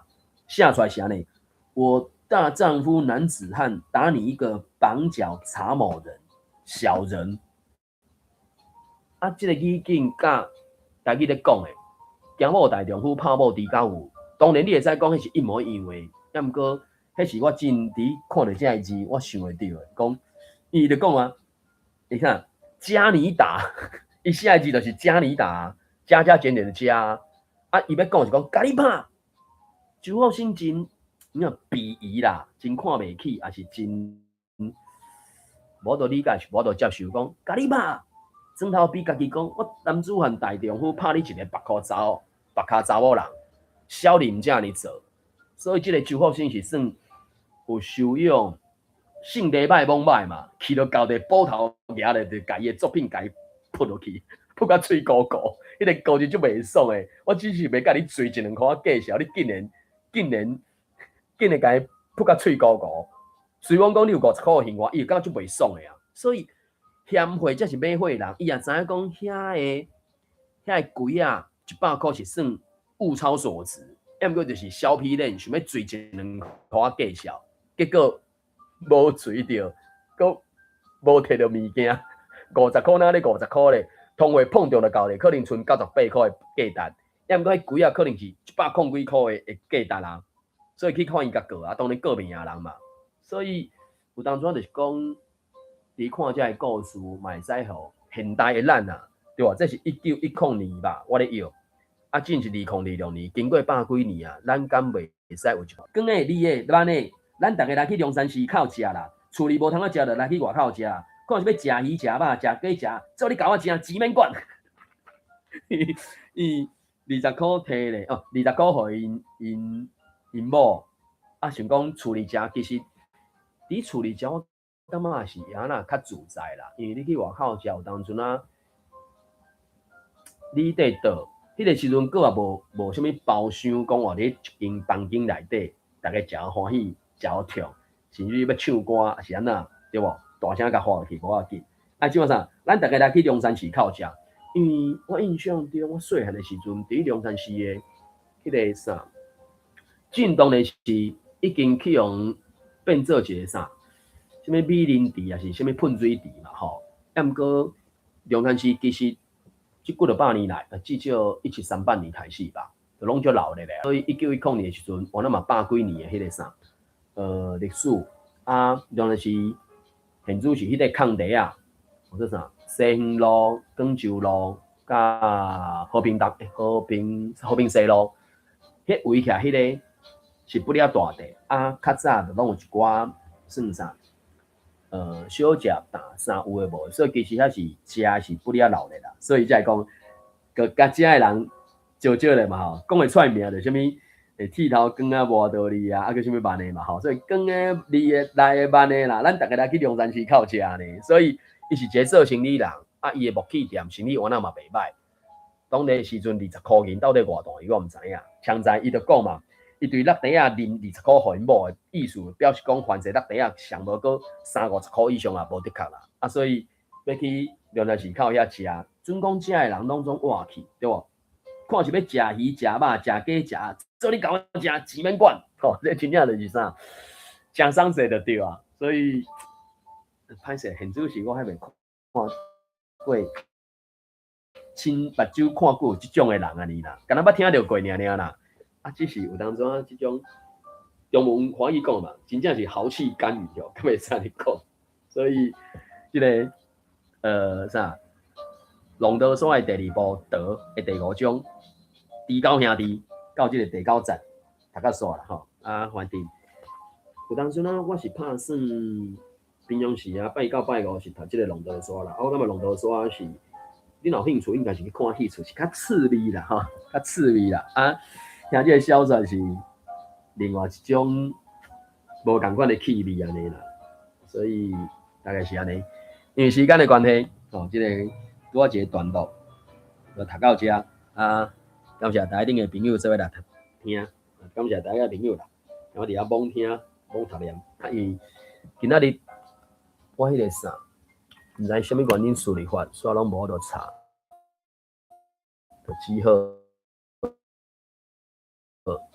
寫出來是按呢？我大丈夫男子漢，打你一個綁腳查某人，小人。啊，這個語境佮台語咧講的，驚某大丈夫拍某豬狗牛，當然你會使講彼是一模一樣的，抑毋過彼是我真佇看著這个字，我想會著的，講伊就講啊，你看加你打，伊寫的字就是加你打，加加減減的加，啊，伊欲講是講共你拍，周福生真你看鄙夷啦，真看袂起，抑是真無法度理解，是無法度接受，講共你拍。磚頭比家己講，我男子漢大丈夫拍你一个縛跤查某，縛跤查某人，小人毋才按呢做。所以這個周福生是算有修養，性地歹罔歹嘛，去到到地斧頭舉咧，就共伊的作品共伊撲落去，撲甲喙糊糊，彼個故事足袂爽的。我只是欲共你啜一兩箍仔介紹，你竟然竟然竟然共伊撲甲喙糊糊。雖罔講你有50箍還我，伊會感覺足袂爽的啊。所以賢惠才是馬會人，伊也知影講遐個櫃仔100箍是算物超所值，抑毋過就是小皮臉，想欲啜一兩箍仔介紹，結果無啜著，閣無摕著物件，五十箍哪咧五十箍咧，通貨膨脹就到咧，可能賰98箍的價值，抑毋過彼櫃仔可能是一百空幾箍的價值啊，所以去看伊共告啊，當然告袂贏人嘛。所以有當陣就是講，佇看這个故事，嘛會使予現代的咱啊，對無？這是1910年吧，我咧臆，啊，這是2026年，經過百幾年啊，咱敢袂使有一個？光的、你的、咱的，咱逐个來去龍山寺口食啦，厝裡無通仔食，就來去外口食。看是欲食魚、食肉、食雞、食，做你共我食，錢免管。伊20箍提咧，哦，20箍予𪜶𪜶𪜶某，啊，想講厝裡食，其實佇厝裡食，我感覺也是按怎較自在啦，因為你去外口食，有當陣啊，你佇倒，彼個時陣閣也無啥物包廂，講話你一間房間內底，逐个食予歡喜，食予暢，甚至欲唱歌抑是按怎，對無？大聲共喊落去無要緊。啊，這馬啥？咱逐个來去龍山寺口食，因為我印象中，我細漢的時陣，佇龍山寺的彼個啥，正當然是已經去予變做一個啥，啥物美林池，抑是啥物噴水池嘛吼。抑毋過龍山寺其實這幾若百年來，至少1738年開始吧，就攏足老咧咧。所以1910年的時陣，我那嘛百幾年的彼個啥，歷史啊，龍山寺現主是彼個空地啊，叫做啥？西園路、廣州路、佮和平東、和平和平西路，彼圍起來彼個是不了大地啊。較早就攏有一寡算啥？小食擔啥有的無的，所以其實遐是食是不了老的啦。所以才會講，閣共遮的人少少咧嘛吼，講會出名就啥物剃頭光啊、無道理啊，啊閣啥物萬的嘛吼。所以光的、二的、來的、慢的啦，咱逐个來去龍山寺口食呢。所以伊是一個做生理人，啊，伊的木器店生理原來嘛袂歹。當時時陣20箍銀到底偌大，伊我毋知影。強在伊就講嘛，伊對落袋仔啉20箍予𪜶某的意思，表示講凡勢落袋仔上無閣三五十箍以上也無的確啦。啊，所以欲去龍山寺口遐食，準講食的人攏總倚去，對無？看是欲食魚、食肉、食雞、食，做你共我食，錢免管，吼，這真正就是啥，誠鬆勢就對啊。所以歹勢，現主時我還袂看過，親目睭看過有這種的人按呢啦，敢若捌聽著過爾爾啦。啊，只是有當陣啊，這種中文華語講嘛，真正是豪氣干雲哦，敢會使按呢講。所以這个啥，龍頭山的第二部德的第五章，豬狗兄弟到這个第九節讀甲煞啦吼。啊，反正有當陣啊，我是拍算平常時啊，拜一到拜五是讀這个龍頭山啦。啊，我感覺龍頭山是，你若有興趣，應該是去看戲出，是較趣味啦吼，較趣味啦。啊，聽這个小說是另外一種無仝款的氣味按呢啦，所以大概是按呢。因為時間的關係，吼，這個拄仔一个段落就讀到遮啊。感謝台頂的朋友做伙來聽，感謝大家朋友啦，我佇遐罔聽罔讀念，啊，因為今仔日我彼个啥，毋知啥物原因輸入法，煞攏無法度查，就只好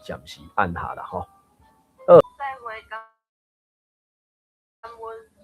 暫時按下啦吼。再會，感恩。